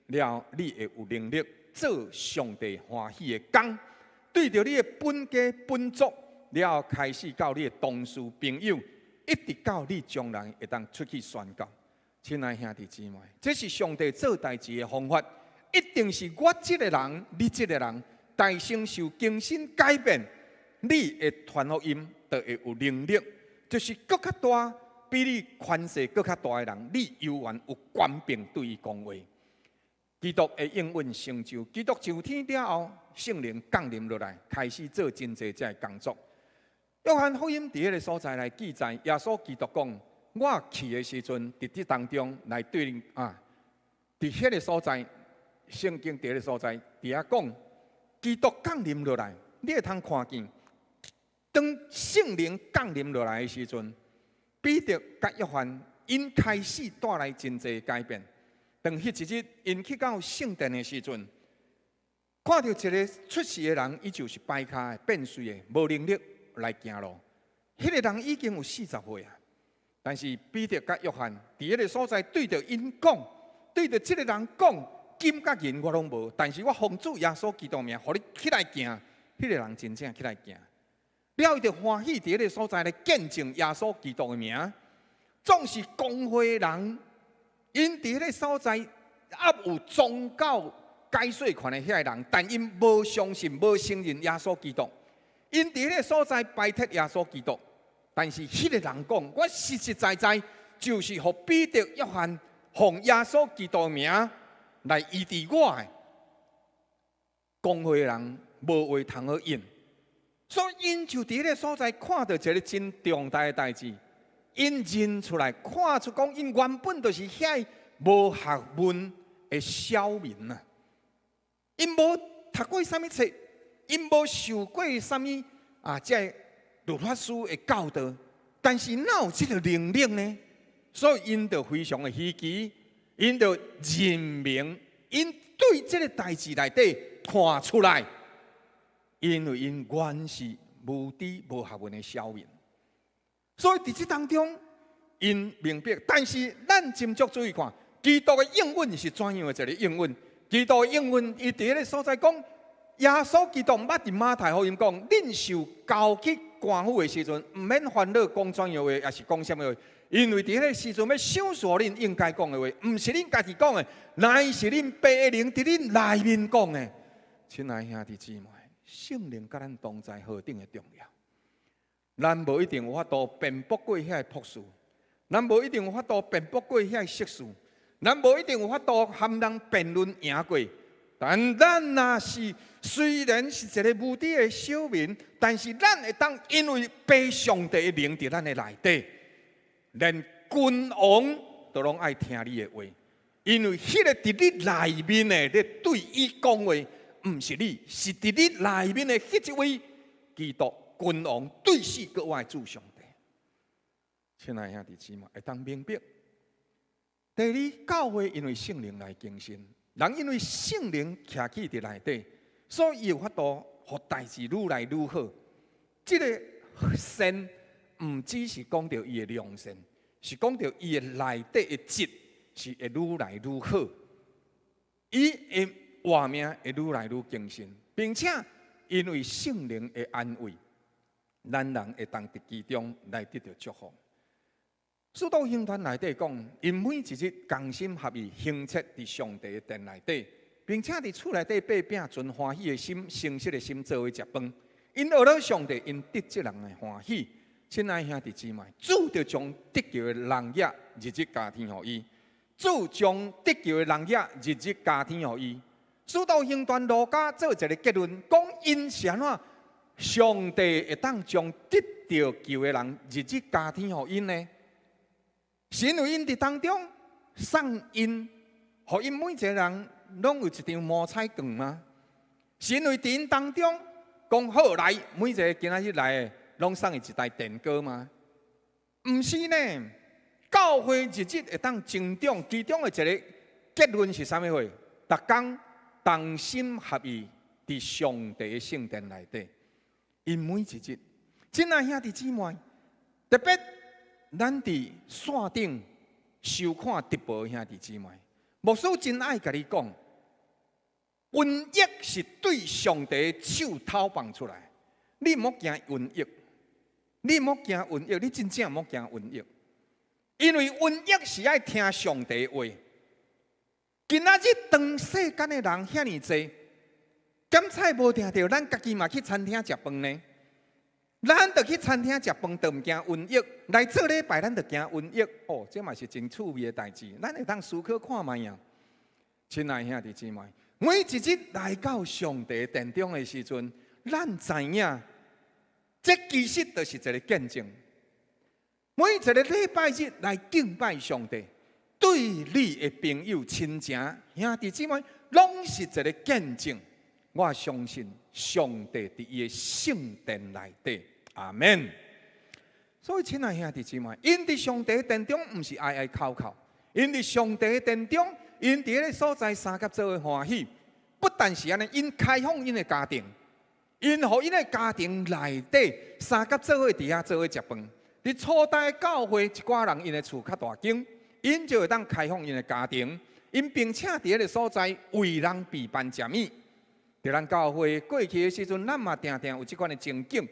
了你會有能力做上帝歡喜的工，對著你的本家本族，了開始到你的同事朋友，一直到你將來會當出去宣教。親愛兄弟姊妹，這是上帝做代誌的方法，一定是我這个人，你這个人。大先受更新改變，你的傳福音就會有能力，就是閣較大，比你權勢閣較大的人，你猶原有權柄對伊講話。基督的應允成就，基督上天了後，聖靈降臨落來，開始做真濟這个工作。約翰福音佇彼个所在來記載，耶穌基督講：我去的時陣，佇這當中來對恁啊，佇彼个所在，聖經佇彼个所在，佇遐講。基督降臨落來，你會通看見，當聖靈降臨落來的時陣，彼得佮約翰𪜶開始帶來真濟改變。當彼一日𪜶去到聖殿的時陣，看著一个出世的人，伊就是跛跤的、變瘁的，無能力來行路。彼个人已經有40歲啊，但是彼得佮約翰佇彼个所在對著𪜶講，對著這个人講。金佮銀我攏無，但是我奉主耶穌基督名，予你起來行。彼个人真正起來行，了伊就歡喜佇彼个所在來見證耶穌基督的名。總是公會人，𪜶佇彼个所在猶有宗教解說權的遐个人，但𪜶無相信、無承認耶穌基督。𪜶佇彼个所在排斥耶穌基督，但是彼个人講，我實實在在就是予彼得、約翰奉耶穌基督的名來醫治我的。公會人無話通好應，所以𪜶就佇彼个所在看著一个真重大的代誌，𪜶認出來，看出講𪜶原本就是遐無學問的小民啊，𪜶無讀過啥物冊，𪜶無受過啥物啊，這个律法師的教導，但是哪有這个能力呢？所以𪜶就非常的稀奇。𪜶就認明，𪜶對這个代誌內底看出來，因為𪜶原是無知無學問的小民，所以佇這當中，𪜶明白。但是咱斟酌注意看，基督的應允是怎樣的一个應允？基督的應允，伊佇彼个所在講，耶穌基督捌佇馬太福音講，恁受交去官府的時陣，毋免煩惱講怎樣話，抑是講啥物話，因為佇彼个時陣欲賞賜恁應該講的話，毋是恁家己講的，乃是恁爸的靈佇恁內面講的。親愛兄弟姊妹，聖靈佮咱同在何等的重要！咱無一定有法度辯駁過遐个博士，咱無一定有法度辯駁過遐个碩士，咱無一定有法度含人辯論贏過。但咱若是雖然是一个無知的小民，但是咱會當因為父上帝的靈佇咱的內底，連君王都攏愛聽你的話，因為彼个佇你內面的咧對伊講話，毋是你，是佇你內面的彼一位基督君王對死閣活的主上帝。親愛兄弟姊妹，會當明白。第二，教會因為聖靈來更新，人因為聖靈徛起佇內底，所以有法度予代誌愈來愈好。這个善毋只是講著伊的良善，是講著伊的內底的質是會愈來愈好。伊的活命會愈來愈更新，並且因為聖靈的安慰，咱人會當佇其中來得著祝福。使徒行傳內底講，𪜶每一日同心合意，恆切佇上帝的殿內底，並且佇厝內底擘餅，存歡喜的心、誠實的心做伙食飯。𪜶學了上帝，𪜶得這人的歡喜。親愛兄弟姊妹，主就將得救的人額日日加添予伊。主將得救的人額日日加添予伊。使徒行傳路加做一个結論，講𪜶是按怎？上帝會當將得著救的人日日加添予𪜶呢？是因為𪜶佇當中送𪜶，予𪜶每一个人攏有一張摸彩券嗎？是因為佇𪜶當中講好來，每一个今仔日來的，攏送伊一台電鍋嗎？毋是呢。教會日日會當增長，其中的一个結論是啥物貨？逐工同心合意佇上帝的聖殿內底，𪜶每一日，親愛兄弟姊妹，特別咱佇線頂收看直播的兄弟姊妹，牧師真愛共你講，瘟疫是對上帝手偷放出來，你毋好驚瘟疫，你毋好驚瘟疫，你真正毋好驚瘟疫，因為瘟疫是愛聽上帝話。今仔日當世間的人遐爾濟，檢採無定著，咱家己嘛去餐廳食飯呢。咱著去餐廳食飯，著毋驚瘟疫；來做禮拜，咱著驚瘟疫。哦，這嘛是真趣味的代誌。咱會當思考看覓啊！親愛兄弟姊妹，每一日來到上帝殿中的時陣，咱知影，這其實就是一个見證。每一个禮拜日來敬拜上帝，對你的朋友、親情、兄弟姊妹，攏是一个見證。我相信上帝佇伊的聖殿內底，阿門。所以，親愛兄弟姊妹，𪜶佇上帝殿中，毋是哀哀哭哭，𪜶佇上帝殿中，𪜶佇彼个所在相佮做伙歡喜。不但是按呢，𪜶開放𪜶的家庭，𪜶予𪜶的家庭內底相佮做伙佇遐做伙食飯。佇初代教會，一寡人𪜶的厝較大間，𪜶就會當開放𪜶的家庭，𪜶並且佇彼个所在為人備辦食物。佇咱教會過去的時陣，咱嘛定定有這款的情景。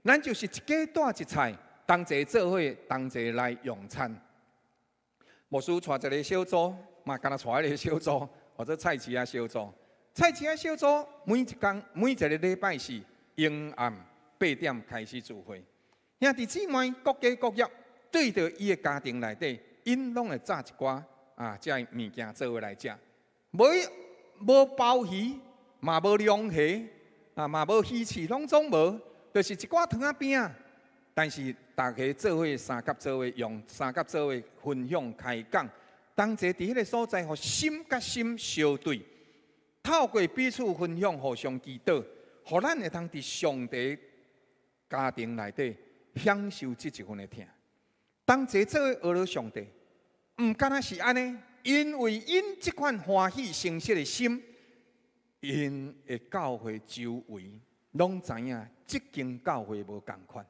咱就是一家帶一菜，同齊做伙，同齊來用餐。牧師帶一个小組，嘛敢若帶一个小組，或者菜市仔小組。菜市仔小組每一工每一个禮拜四暝暗8點開始聚會。兄弟姊妹各家各業對著伊的家庭內底，𪜶攏會炸一寡啊，這个物件做伙來食。無無鮑魚，嘛無龍蝦，啊嘛無魚翅，攏總無，就是一寡糖仔餅仔。但是大家做伙相佮做伙用，相佮做伙分享開講，同齊佇彼个所在，予心佮心相對，透過彼此分享，互相祈禱，予咱會當佇上帝家庭內底享受這一份的疼。同齊做伙學了上帝，毋敢若是按呢，因為𪜶這款歡喜誠實的心，𪜶的教會周圍，攏知影，這間教會無仝款。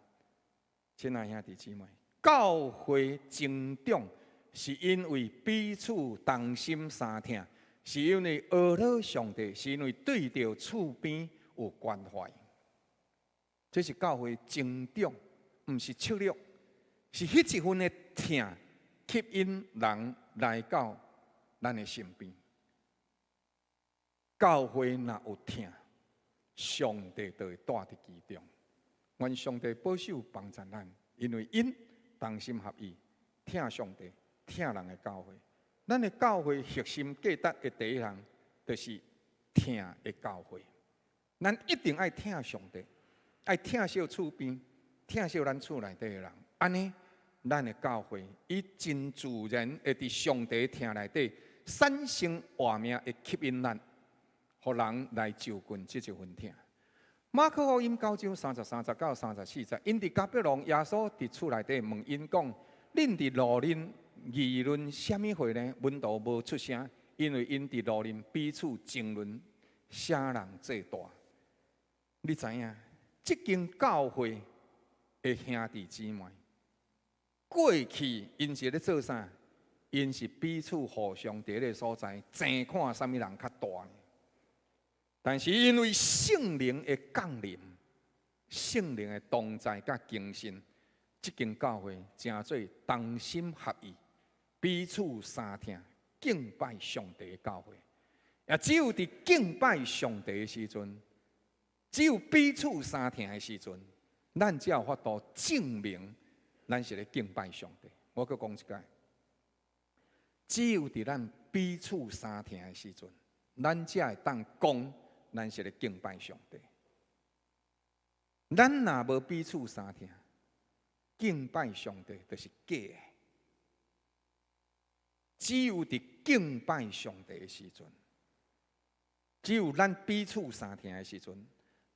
親愛兄弟姊妹，教會成長是因為彼此同心相疼，是因為學了上帝，是因為對著厝邊有關懷。這是教會成長，毋是策略，是彼一份的疼吸引人來到咱的身邊。教會若有疼，上帝就會蹛佇其中。願上帝保守幫助咱，因為𪜶同心合意，疼上帝，疼人的教會。咱的教會核心價值的第一項，就是疼的教會。咱一定愛疼上帝，愛疼惜厝邊，疼惜咱厝內底的人。按呢，咱的教會伊真自然會佇上帝疼內底產生活命，會吸引咱，予人來就近這一份疼。馬可福音9章33節到34節，𪜶佇迦百農，耶穌佇厝內底問𪜶講：恁佇路面議論啥物話呢？門徒無出聲，因為𪜶佇路面彼此爭論，啥人最大？你知影？這間教會的兄弟姊妹，過去𪜶是咧做啥？𪜶是彼此互相佇彼个所在爭看啥物人較大呢？但是因為聖靈的降臨，聖靈的同在佮更新，這間教會成做同心合意、彼此相疼、敬拜上帝的教會。也只有佇敬拜上帝的時陣，只有彼此相疼的時陣，咱才有法度證明咱是咧敬拜上帝。我閣講一擺，只有佇咱彼此相疼的時陣，咱才會當講咱是咧敬拜上帝。咱若無彼此相疼，敬拜上帝就是假的。只有佇敬拜上帝的時陣，只有咱彼此相疼的時陣，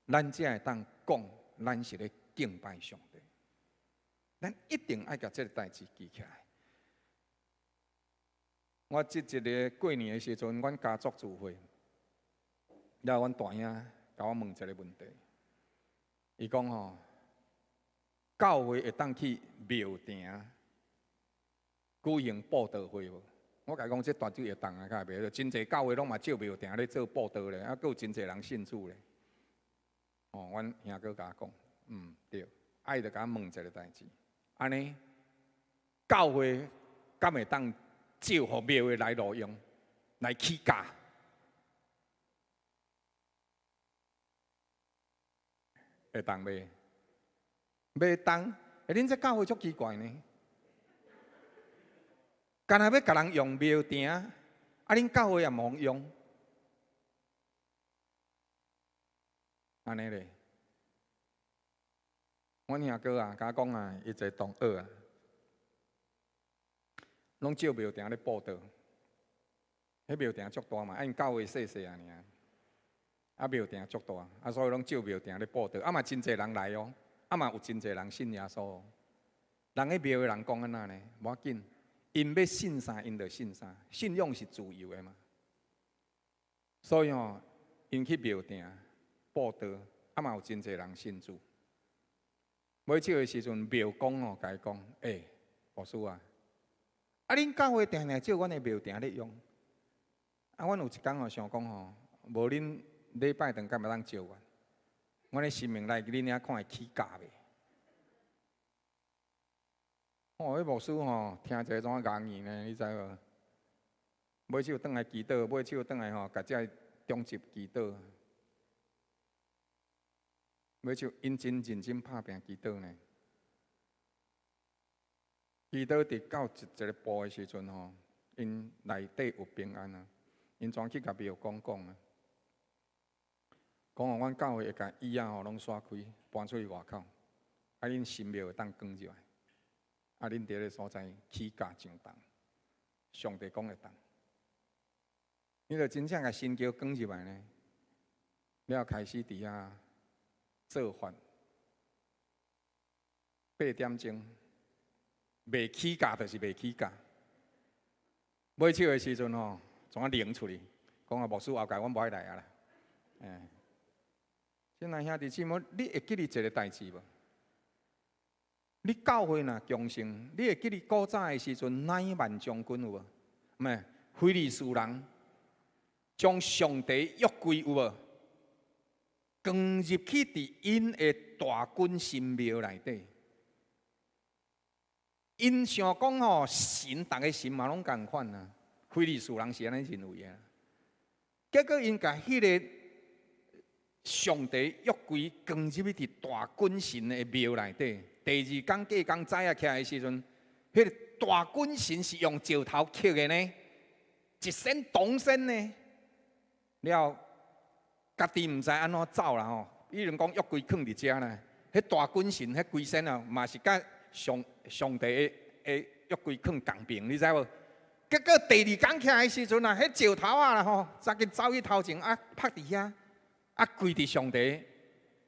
咱才會當講咱是咧敬拜上帝。咱一定愛共這个代誌記起來。我這一个過年的時陣，阮家族聚會，了後阮大兄共我問一个問題，伊講吼，教會會當去廟埕舉行布道會無？我共伊講，這絕對會當啊，敢會袂？真濟教會攏嘛借廟埕咧做布道咧，啊，閣有真濟人信主咧。哦，阮兄哥共我講，嗯，對，啊，伊就共我問一个代誌，按呢，教會敢會當借予廟的來路用，來起價？會當袂？袂當？欸，恁這教會足奇怪呢？干焦欲共人用廟埕，啊，恁教會也毋予用，按呢咧？阮兄哥啊，共我講啊，伊一个同學啊，攏借廟埕咧布道，彼廟埕足大嘛，啊𪜶教會細細仔爾，啊廟埕足大，啊所以攏借廟埕咧布道，啊嘛真濟人來哦，啊嘛有真濟人信耶穌哦。人彼廟的人講按怎呢？無要緊，𪜶欲信啥，𪜶就信啥，信仰是自由的嘛。所以吼，𪜶去廟埕布道，啊嘛有真濟人信主。尾手的時陣，廟公吼共伊講：欸，牧師啊，啊恁教會定定借阮的廟埕咧用，啊，阮有一工吼想講吼，無恁禮拜堂敢會當借阮？阮的神明來恁遐看會起價袂？哦，彼牧師吼聽者怎啊硬呢？你知無？尾手轉來祈禱，尾手轉來吼，共這个長執祈禱。尾手𪜶真認真拍拚祈禱呢。祈禱佇到一一个步的時陣吼，𪜶內底有平安啊，𪜶轉去共廟公講啊，講吼阮教會會共椅仔吼攏徙開，搬出去外口，啊恁神廟會當扛入來，啊恁佇彼个所在起價上當，上帝講會當，你著真正共神轎扛入來呢，了後開始佇遐做法，8點鐘，袂起價就是袂起價。尾手的時陣吼，怎啊拎出去？講啊，牧師後蓋阮無愛來啊啦，欸，親愛兄弟姊妹，你會記得一个代誌無？你教會若強盛，你會記得古早的時陣，乃縵將軍有無？毋是，非利士人將上帝約櫃有無？扛入去佇𪜶的大軍神廟內底。𪜶想講吼，神逐个神嘛攏仝款啊，非利士人是按呢認為的。結果𪜶共彼个上帝約櫃扛入去佇大軍神的廟內底。第二工隔工早仔起來的時陣，彼个大軍神是用石頭刻的呢，一身銅身呢。了，家己毋知按怎走啦吼。比如講約櫃囥佇遮啦，彼大軍神彼規身啊，嘛是佮上帝的約櫃囥仝爿，你知無？結果第二工起來的時陣啊，彼石頭仔啦吼，趕緊走去頭前啊，拍佇遐，啊跪佇上帝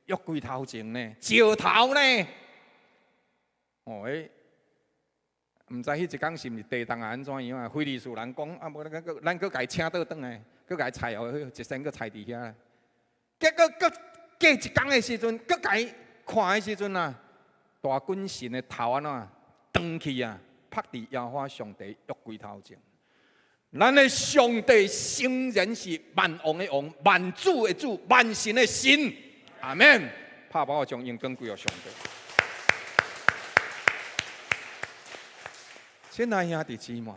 約櫃頭前呢，石頭呢。哦，彼毋知彼一工是毋是地動啊？按怎樣啊？非利士人講啊，無咱閣共伊請倒轉來，閣共伊拆予，一身閣拆佇遐。結果閣過一工的時陣，閣共伊看的時陣啊，大軍神的頭按怎斷去啊，拍佇耶和華上帝約櫃頭前。咱的上帝誠然是萬王的王，萬主的主，萬神的神。阿門。拍包將榮光歸予上帝。親愛兄弟姊妹，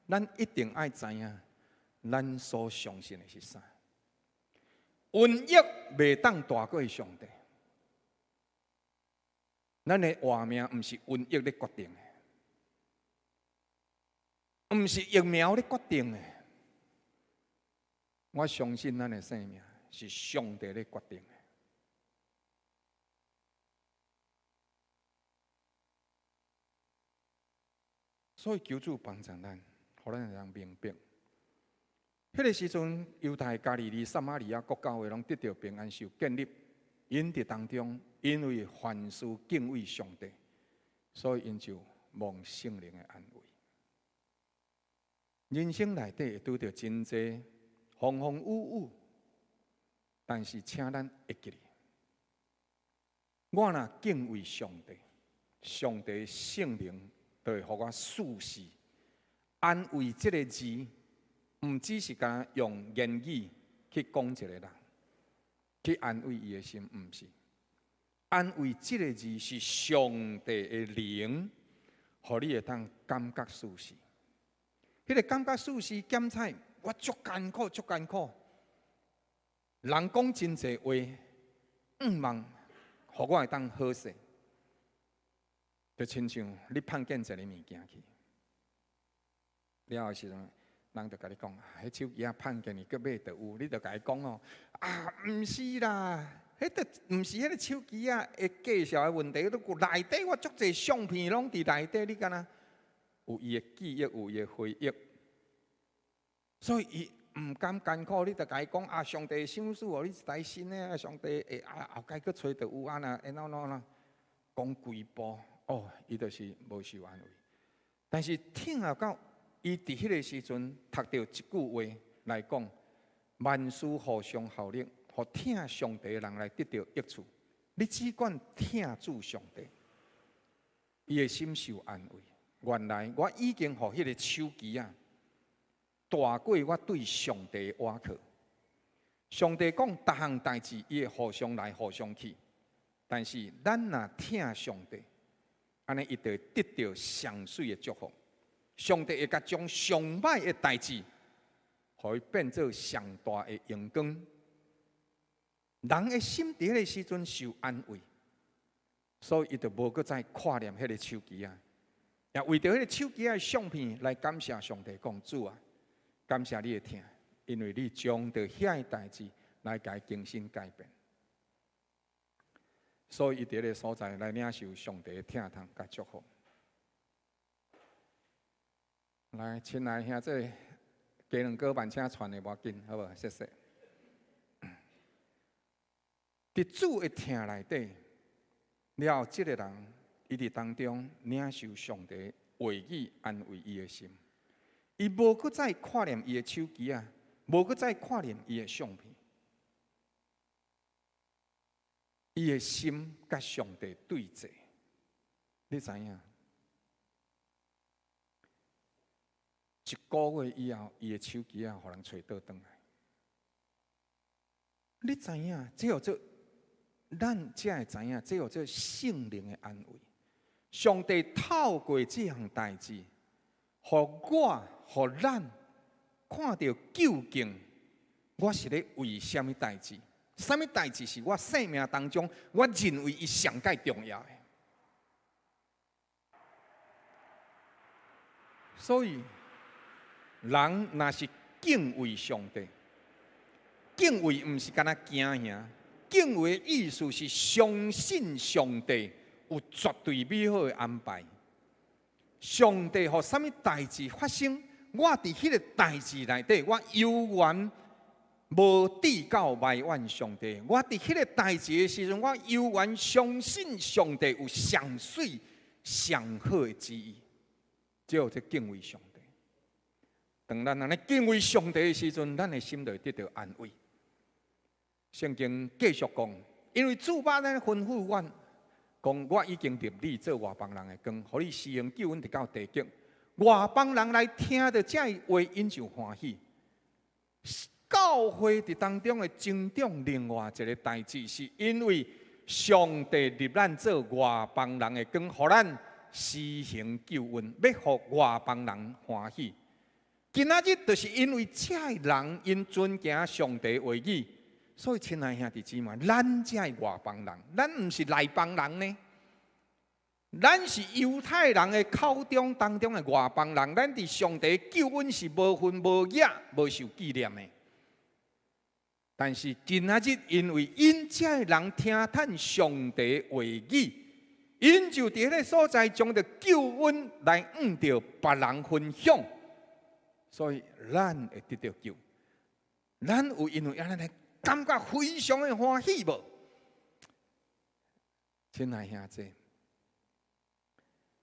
咱一定愛知影，咱所相信的是啥？瘟疫袂當大過上帝。咱的活命毋是瘟疫咧決定的，毋是疫苗咧決定的。我相信咱的生命是上帝咧決定的。所以求主幫助咱，予咱會當明白。彼个時陣，猶太、加利利、撒瑪利亞各教會攏得著平安受建立。𪜶佇當中，因為凡事敬畏上帝，所以𪜶就蒙聖靈的安慰。人生內底會拄著真濟風風雨雨，但是請咱會記得，我若敬畏上帝，上帝聖靈就會予我事事安慰。這个字，毋只是干用言語去講一个人，去安慰伊的心，毋是。安慰這个字是上帝的靈，予你會當感覺舒適。彼个感覺舒適檢採，我足艱苦，足艱苦。人講真濟話，向望，予我會當好勢。就親像你碰見一个物件去，了後時陣，人就共你講，彼手機仔碰見去，閣買就有，你就共伊講哦，啊，毋是啦，彼个毋是彼个手機仔的介紹的問題，都內底我足濟相片攏佇內底，你敢若有伊的記憶，有伊的回憶，所以伊毋甘艱苦，你就共伊講啊，上帝賞賜予你一台新的，上帝會啊後蓋閣揣著有按怎按怎按怎講規步，哦，伊就是無受安慰。但是疼到伊佇彼个時陣讀著一句話來講，萬事互相效力，予疼上帝的人來得著益處。你只管疼主上帝，伊的心受安慰。原來我已經予彼个手機仔大過我對上帝的倚靠。上帝講逐項代誌，伊會互相來互相去。但是咱若疼上帝，按呢伊就會得著上媠的祝福。上帝會共將上歹的代誌，予伊變做上大的榮光。人的心佇彼个時陣受安慰，所以伊就無閣再看念彼个手機仔，也為著彼个手機仔的相片來感謝上帝，講主啊，感謝你的疼，因為你將著遐个代誌來共伊更新改變。所以伊佇彼个所在來領受上帝的疼痛佮祝福。來，親愛兄弟，雞卵糕慢請傳的無要緊，好無？謝謝。佇主的疼內底，了後，這个人伊佇當中領受上帝話語安慰伊的心，伊無閣再看念伊的手機仔，無閣再看念伊的相片。伊的心佮上帝對齊，你知影？一個月以後，伊的手機仔予人揣倒轉來。你知影？這叫做咱才會知影，這叫做聖靈的安慰。上帝透過這項代誌，予我、予咱看著究竟我是咧為啥物代誌？啥物代誌是我生命當中，我認為伊上蓋重要的。所以，人若是敬畏上帝，敬畏毋是干焦驚嚇，敬畏的意思是相信上帝有絕對美好的安排。上帝予啥物代誌發生，我佇彼个代誌內底，我猶原無至到埋怨上帝。我佇彼个代誌的時陣，我猶原相信上帝有上媠上好的旨意。這叫做敬畏上帝。當咱按呢敬畏上帝的時陣，咱的心就會得著安慰。聖經繼續講，因為主捌按呢吩咐阮，講我已經立你做外邦人的光，予你施行救恩直到地極。外邦人來聽著這話，𪜶就歡喜。教會佇當中會增長另外一個代誌，是因為上帝立咱做外邦人的光，予咱施行救恩，欲予外邦人歡喜。今仔日就是因為這个人𪜶遵行上帝話語，所以親愛兄弟姊妹，咱這外邦人，咱毋是內邦人呢，咱是猶太人的口中當中的外邦人，咱佇上帝救恩是無份無額、無受紀念的。但是今仔日因為𪜶這个人聽趁上帝話語，𪜶就佇彼个所在將著救恩來向著別人分享，所以咱會得著救。咱有因為按呢來感覺非常的歡喜無？親愛兄弟，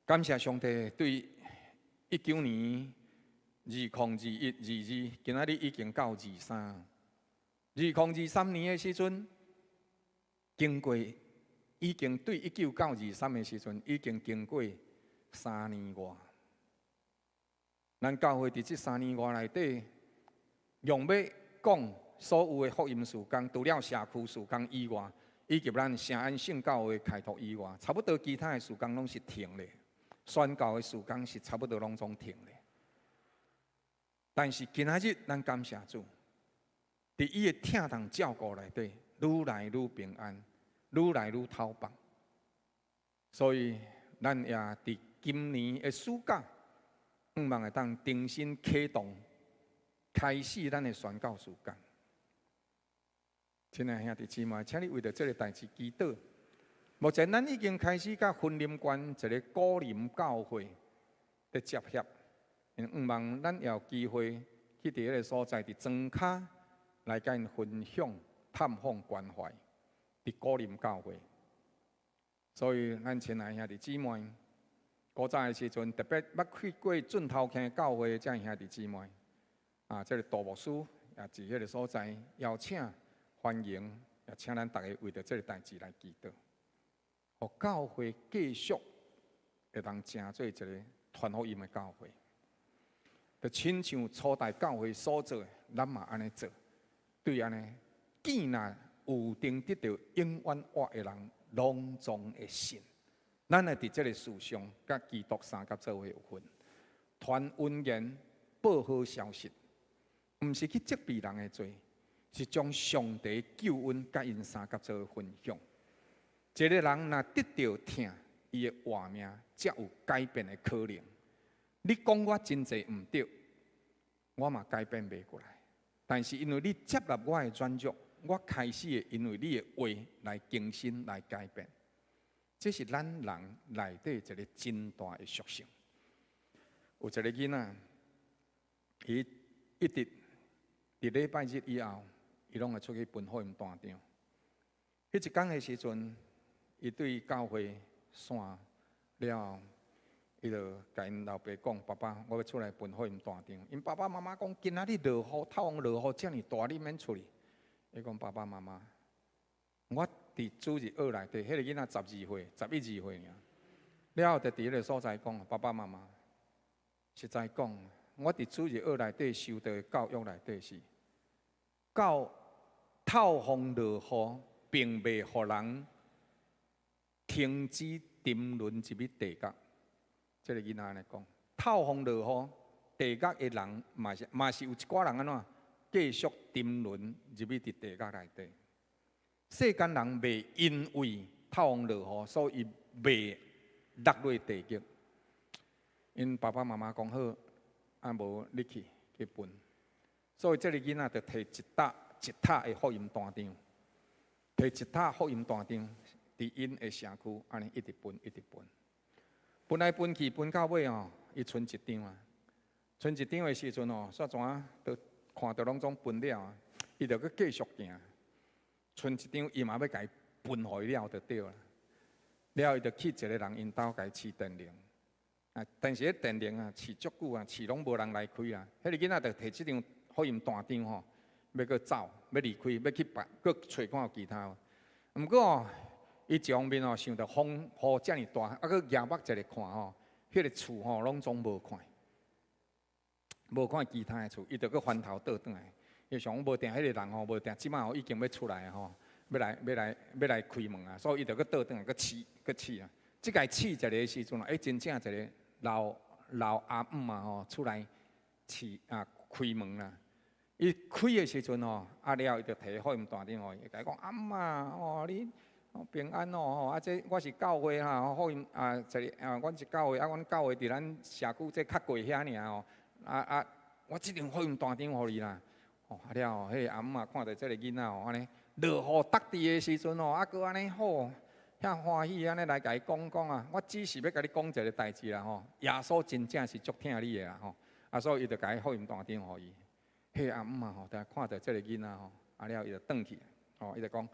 感謝上帝，對19年2021、22，今仔日已經到23。2023年的時陣，經過已經對19到23的時陣，已經經過三年外。咱教會佇這三年外內底，用欲講所有的福音事工，除了社區事工以外，以及咱聖安聖教會開拓以外，差不多其他的事工攏是停咧。宣教的事工是差不多攏總停咧。但是今仔日咱感謝主，佇伊的疼痛照顧內底，愈來愈平安，愈來愈透放。所以咱也佇今年的暑假，向望會當重新啟動，開始咱的宣教事工。親愛兄弟姊妹，請你為著這个代誌祈禱。目前咱已經開始佮雲林縣一个古林教會佇接洽，向望咱也有機會去佇彼个所在，佇莊跤來佮𪜶分享、探訪、關懷，佇古林教會。所以，咱親愛兄弟姊妹，古早的時陣特別捌去過圳頭坑教會的這兄弟姊妹，啊，這个杜牧師也佇彼个所在邀請、歡迎，也請咱逐家為著這个代誌來祈禱，予教會繼續會當成做一个傳福音的教會。就親像初代教會所做的，咱嘛按呢做。對按呢，見若有定得著永遠活的人，攏總會信。咱會佇這个世上，佮基督相佮做伙有份，傳恩言，報好消息，毋是去責備人的罪，是將上帝救恩佮𪜶相佮做伙分享。一个人若得著疼，伊的活命才有改變的可能。你講我真濟毋對，我嘛改變袂過來。但是因為你接納我的軟弱，我開始會因為你的話來更新、來改變。這是咱人內底一个真大的屬性。有一个囡仔，伊一直佇禮拜日以後，伊攏會出去分福音單張。彼一工的時陣，伊對教會散了後，伊就共𪜶老爸講：“爸爸，我欲出來分福音單張。”𪜶爸爸媽媽講：“今仔日落雨，透風落雨遮爾大，你免出去。”伊講：“爸爸媽媽，我佇主日學內底，彼個囡仔12歲、11、12歲爾，了後就佇彼個所在講，爸爸媽媽，實在講，我佇主日學內底受到的教育內底是，到透風落雨，並袂予人停止沉淪入去地獄。這個囡仔按呢講，透風落雨，地獄的人嘛是有一寡人按怎繼續沉淪入去佇地獄內底。世間人袂因為透風落雨，所以袂落落地獄。𪜶爸爸媽媽講好，啊無你去去分。所以這個囡仔就提一沓一沓的福音單張，提一沓福音單張，佇𪜶的社區按呢一直分，一直分，分來分去，分到尾哦，伊賰一張啊，賰一張的時陣哦，煞怎啊，都看著攏總分了啊，伊就閣繼續行，賰一張，伊嘛欲共伊分予伊了就對啦。了後伊就去一個人𪜶兜共伊試電鈴，啊，但是彼電鈴啊試足久啊，試攏無人來開啊。彼個囡仔就提這張福音單張吼，欲閣走，欲離開，欲去別，閣揣看有其他無。毋過哦，伊一方面哦想著風雨遮爾大，啊閣舉目一个看吼，彼個厝吼攏總無看，無看其他的厝，伊就閣翻頭倒轉來。伊想講無定彼個人吼，無定這擺吼已經欲出來吼，欲來欲來欲來開門啊，所以伊就閣倒轉來，閣試閣試啊。這擺試一个時陣啊，欸，真正一個老老阿姆啊吼出來試啊開門啦。伊開的時陣吼，啊了伊就提福音單張予伊，共伊講阿姆啊，哦你平安哦吼，啊這我是教會哈，福音啊一个啊，阮是教會啊，阮教會佇咱社區這較過遐爾吼，啊啊，我這張福音單張予你啦。哦，啊了後，彼個阿姆啊看著這个囡仔吼，按呢落雨觸地的時陣吼，啊閣按呢好，遐歡喜按呢來共伊講講啊，我只是欲共你講一个代誌啦吼，耶穌真正是足疼你的啦吼，啊所以伊就共伊福音單張予伊。彼個阿姆啊吼，就看著這个囡仔吼，啊了伊就轉去，吼伊就講，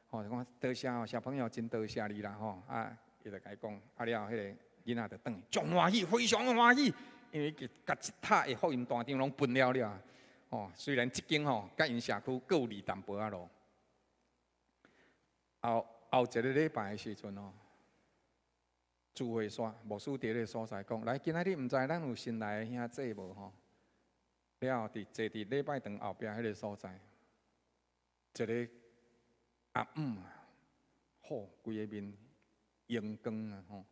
吼講多謝哦，小朋友真多謝你啦吼，啊伊就共伊講，啊了彼個囡仔就轉去，足歡喜，非常的歡喜，因為伊共一沓的福音單張攏分了了，吼雖然這間吼佮𪜶社區閣有離淡薄仔路。後後一個禮拜的時陣吼，聚會煞牧師佇彼个所在講，來今仔日毋知咱有新來的兄弟無吼？了後佇坐佇禮拜堂後壁彼个所在，一個阿姆啊，好規個面熒光啊吼，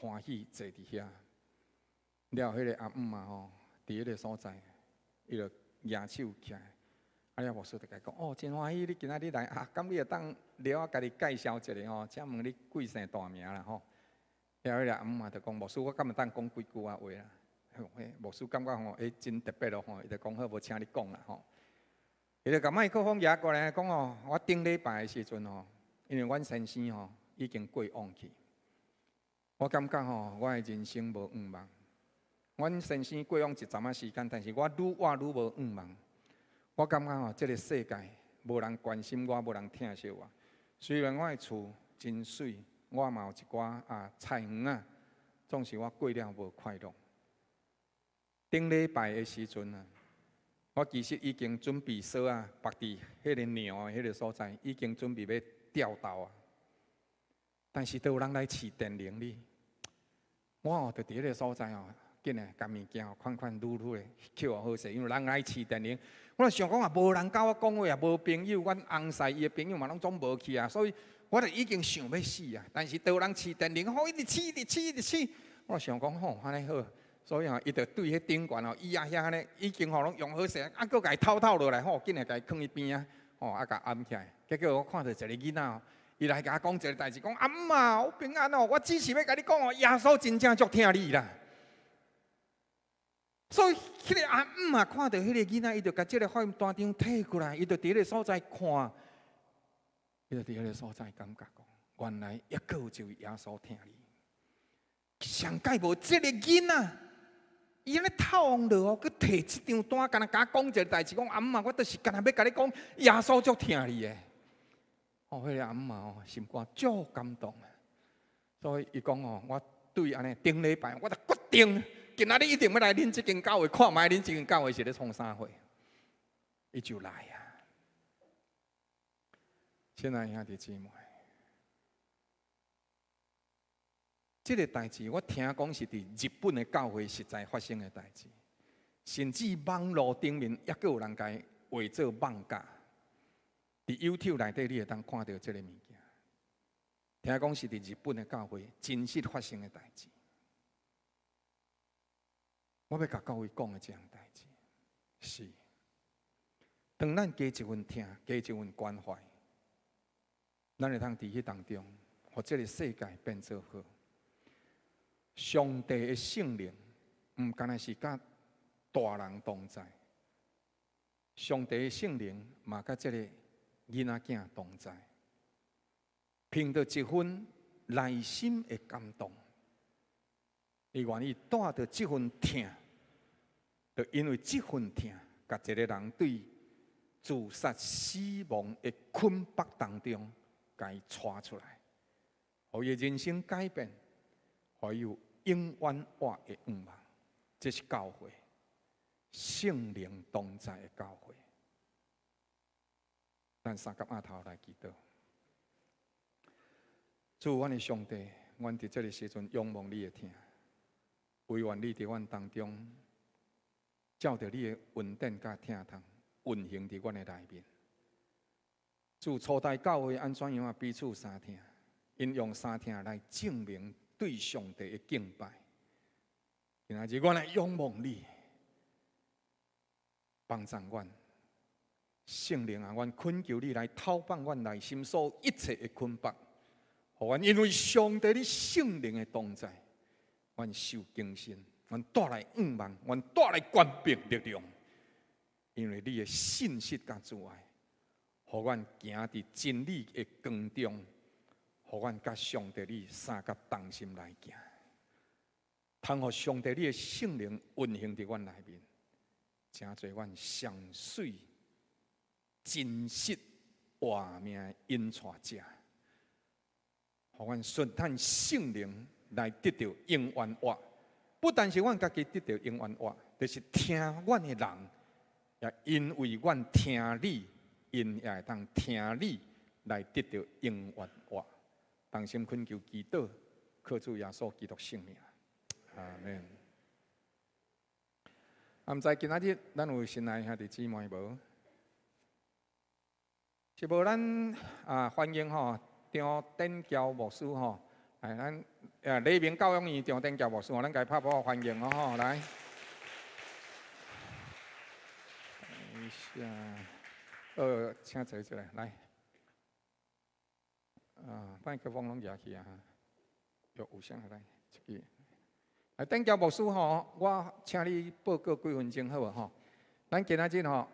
歡喜坐佇遐。了後彼个阿姆啊吼，佇彼个所在，伊就舉手起來。啊了牧師就共伊講，哦，真歡喜你今仔日來啊，敢你會當了我共你介紹一下吼，請問你貴姓大名啦吼？了彼个阿姆啊就講，牧師，我敢會當講幾句仔話啦？牧師感覺吼，欸，真特別咯吼，伊就講好，無請你講啦吼。伊就共麥克風舉過來講吼，我頂禮拜的時陣吼，因為阮先生吼已經過往去，我感覺吼，我的人生無向望。阮先生過往一陣仔時間，但是我愈活愈無向望。我感覺吼，這个世界無人關心我，無人疼惜我。雖然我的厝真媠，我嘛有一寡啊菜園啊，總是我過了無快樂。頂禮拜的時陣啊，我其實已經準備索仔縛佇彼个娘的彼个所在，已經準備欲吊鬥啊。但是都有人來試電鈴哩，我哦就佇彼个所在哦，緊來共物件款款愈愈的抾好勢，因為人來試電鈴，我就想講啊，無人佮我講話啊，無朋友，阮翁婿伊的朋友嘛攏總無去啊，所以我就已經想欲死啊。但是都有人試電鈴，吼，一直試，一直試，一直試，我想講吼，按呢好。所以吼，伊就對彼頂懸吼，椅仔遐按呢，已經吼攏用好勢，啊，閣共伊透透落來吼，緊來共伊囥佇邊仔，吼，啊，共掩起來。結果我看著一个囡仔吼，伊來共我講一个代誌，講阿姆啊，我平安哦，我只是欲共你講哦，耶穌真正足疼你啦。所以，彼个阿姆啊，看著彼个囡仔，伊就共這个福音單張提過來，伊就佇彼个所在看，伊就佇彼个所在感覺講，原來猶閣有一位耶穌疼你。上蓋無這个囡仔，伊按呢透風落雨，閣提這張單，敢若共我講一个代誌，講阿姆啊，我就是干焦欲共你講，耶穌足疼你的。哦，彼个阿姆啊，哦，心肝足感動啊。所以伊講哦，我對按呢頂禮拜，我就決定，今仔日一定欲來恁這間教會看覓，恁這間教會是咧創啥貨？伊就來啊！親愛兄弟姊妹，這个代誌我聽講是佇日本的教會實在發生的代誌，甚至網路頂面猶閣有人共伊畫做漫畫。佇 YouTube 內底，你會當看著這个物件。聽講是佇日本的教會真實發生的代誌。我欲共各位講的這項代誌，是當咱加一份疼，加一份關懷，咱會當佇彼當中，予這个世界變做好。上帝的聖靈，毋干焦是佮大人同在，上帝的聖靈嘛佮這个囡仔囝同在，憑著一份內心的感動，伊願意帶著這份疼，就因為這份疼，共一个人對自殺死亡的捆縛當中，共伊帶出來，予伊人生改變，予伊有永遠活的願望。這是教會，聖靈同在的教會。咱三佮徛頭來祈禱。主，阮的上帝，阮佇這个時陣仰望你的疼，惟願你佇阮當中，照著你的恩典佮疼痛，運行佇阮的內面。主，初代教會按怎樣啊彼此相疼，𪜶用相疼來證明對上帝的敬拜。今仔日，阮來仰望你，幫助阮。聖靈啊，阮懇求你來透放阮內心所一切的捆縛，予阮因為上帝你聖靈的同在，阮受更新，阮帶來願望，阮帶來權柄力量，因為你的信實佮慈愛，予阮行佇真理的光中，予阮佮上帝你相佮同心來行，通予上帝你的聖靈運行佇阮內面，成做阮上媠真實活命的引帶者，予阮順趁聖靈來得著永遠活。不但是阮家己得著永遠活，就是聽阮的人，也因為阮聽你，𪜶也會當聽你來得著永遠活。同心懇求祈禱，靠主耶穌基督聖名，阿門。啊，毋知今仔日咱有新來兄弟姊妹無？是無咱啊歡迎吼張典橋牧師吼，來咱啊黎明教養院張典橋牧師，咱共伊拍鼓歡迎哦吼，來。等一下，請坐一下，來。啊，麥克風攏舉去啊，有有聲來，一支。來，典橋牧師吼，我請你報告幾分鐘好無吼？咱今仔日吼，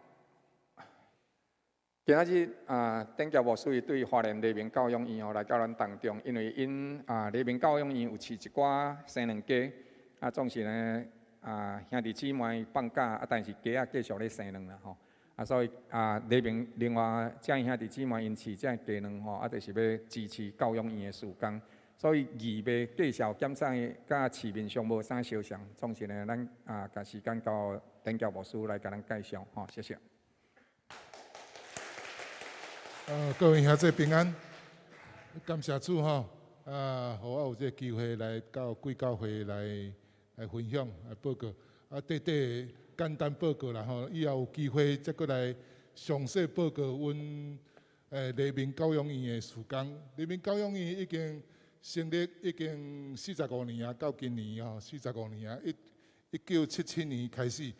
今仔日啊，典橋牧師伊對花蓮黎明教養院吼來到咱當中，因為𪜶啊黎明教養院有飼一寡生卵雞，啊總是呢啊兄弟姊妹放假啊，但是雞仔繼續咧生卵啦吼，啊所以啊黎明另外遮兄弟姊妹𪜶飼這雞卵吼，啊就是欲支持教養院的事工，所以預備介紹檢查佮市面上無啥相像，總是呢咱啊共時間交典橋牧師來共咱介紹吼，謝謝。各位兄弟平安，感謝主吼，啊，予我有這个機會來到貴教會來來分享來報告，啊，短短簡單報告啦吼，以後有機會再閣來詳細報告阮黎明教養院的事工。黎明教養院已經成立已經四十五年啊，到今年吼四十五年啊，1977年開始，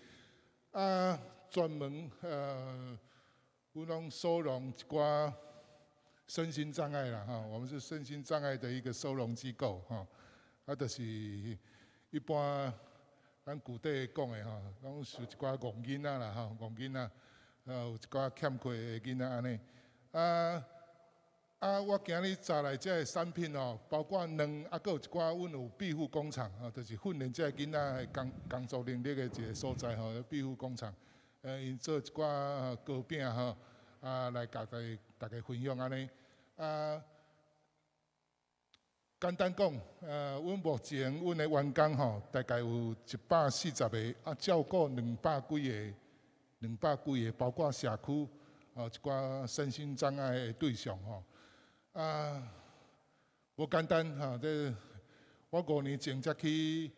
啊，專門阮攏收容一寡身心障礙啦，吼，我們是身心障礙的一個收容機構，吼，啊，就是一般咱古底講的吼，攏是一寡戇囡仔啦，吼，戇囡仔，有一寡欠缺的囡仔按呢，啊啊，我今日帶來這个產品哦，包括卵，啊，閣有一寡阮有庇護工廠，吼，就是訓練這个囡仔的工作能力的一個所在，吼，庇護工廠。𪜶做一寡糕餅吼，啊，來共大家分享按呢。啊，簡單講，阮目前阮的員工吼，大概有140個，啊，照顧200幾个，200幾个，包括社區，哦，一寡身心障礙的對象吼。啊，無簡單吼，這我5年前才去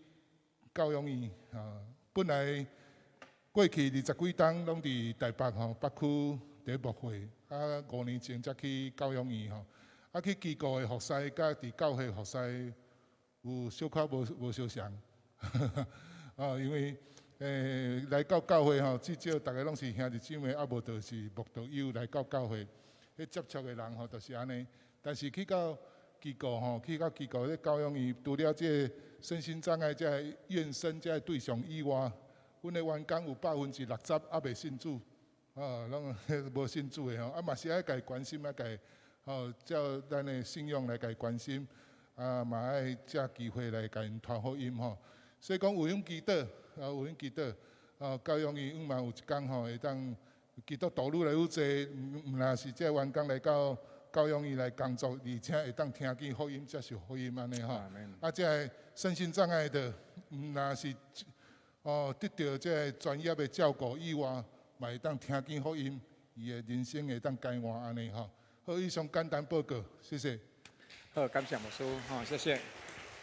教養院啊，本來過去20幾冬攏佇台北吼，北區佇牧會，啊5年前才去教養院吼，啊去機構的服侍，佮佇教會服侍有小可無相仝，啊，因為來到教會吼，至少逐家攏是兄弟姊妹，啊無就是慕道友來到教會，彼接觸的人吼就是按呢。但是去到機構吼，去到機構咧教養院，除了這個身心障礙這个院生這个對象以外，阮的員工有60%猶未信主，啊，攏無信主的吼，啊嘛是愛共伊關心，愛共伊吼照咱的信仰來共伊關心，啊嘛愛藉機會來共𪜶傳福音吼。所以講為阮祈禱，啊為阮祈禱，啊教養院向望有一工吼會當基督徒愈來愈濟，毋若是這個員工來到教養院來工作，而且會當聽見福音、接受福音按呢吼。啊，這个身心障礙的，毋若是哦得著這个專業的照顧以外，嘛會當聽見福音，伊的人生會當改換按呢吼。好，以上簡單報告，謝謝。好，感謝牧師，吼，謝謝。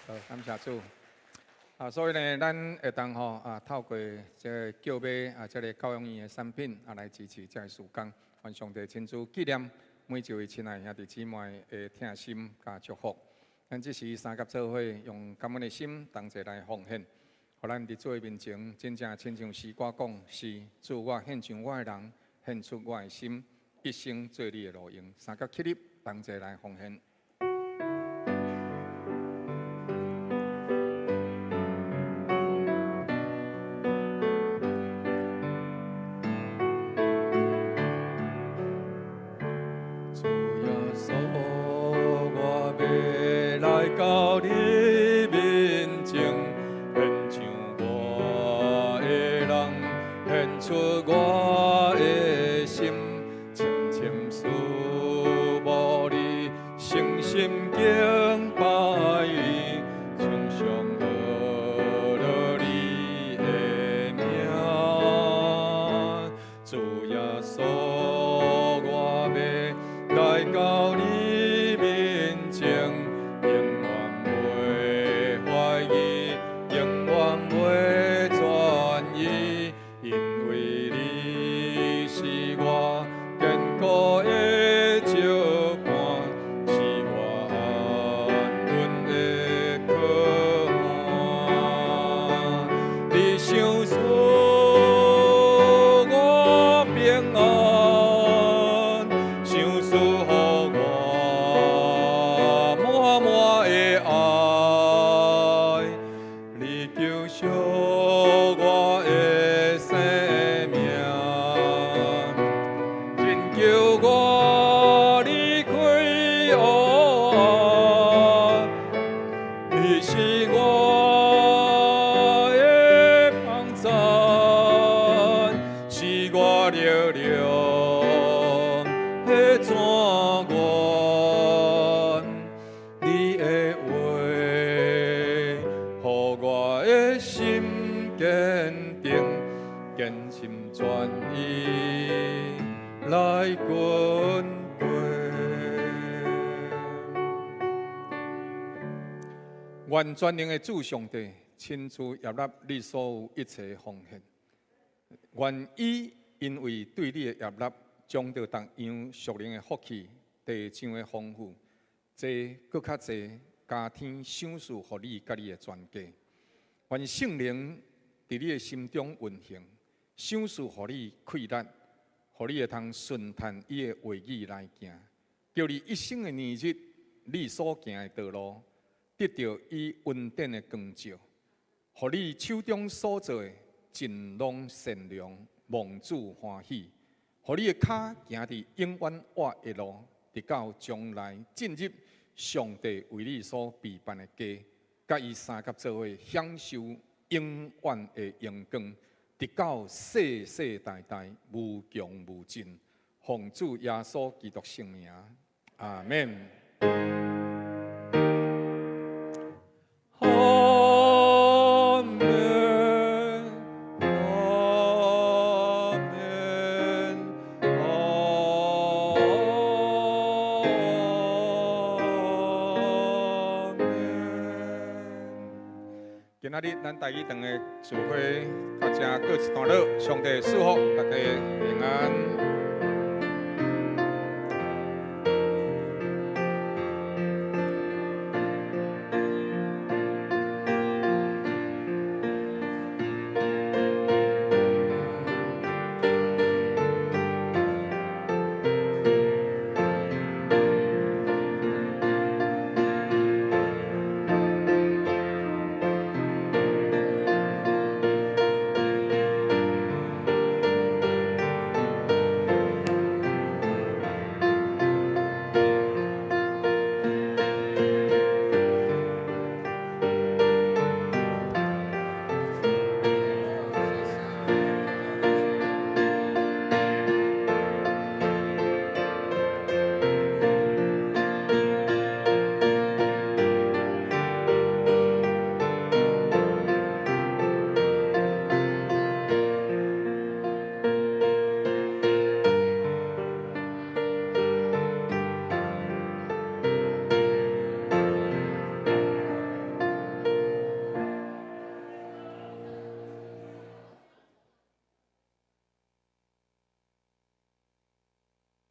好，感謝主。啊，所以呢，咱會當吼啊，透過這个購買啊，這个教養院的產品啊，來支持這个事工。願上帝親自紀念每一位親愛兄弟姊妹的疼心佮祝福。咱這時三佮做伙，用感恩的心同齊來奉獻，予咱佇主的面前，真正親像詩歌講：是主，我獻上我的人，獻出我的心，一生做你的奴傭。三佮起立，同齊來奉獻。主耶穌，我欲來到你面前，獻上我的人，獻出我的心，深深思慕你，誠心敬拜你，常常學著你的名。主耶穌，我欲來到你面前，永遠袂懷疑，永遠袂轉移，因為你是我堅固的石磐，是我安穩的靠岸。你賞賜我平安，賞賜予我滿滿的愛，你救贖我的生命，拯救我離開黑暗。你是我的幫贊，是我力量的泉源。你的話，予我的心堅定，堅心專意來跟隨。願全能的主上帝親自悅納你所有一切奉獻。願伊因為對你的悅納，將著逐樣屬靈的福氣、地上的豐富，濟閣較濟，加添賞賜予你佮你的全家。願聖靈佇你的心中運行，賞賜予你氣力，予你會通順趁伊的話語來行，叫你一生的年日，你所行的道路，得著伊恩典的光照，予你手中所做的盡攏善良，蒙主歡喜，予你的跤行佇永遠活的路，直到將來進入上帝為你所備辦的家，佮伊相佮做伙享受永遠的榮光，直到世世代代無窮無盡。奉主耶穌基督聖名，阿們。阿們，阿們，阿們。今仔日咱台語堂的聚會到遮告一段落，上帝賜福大家平安。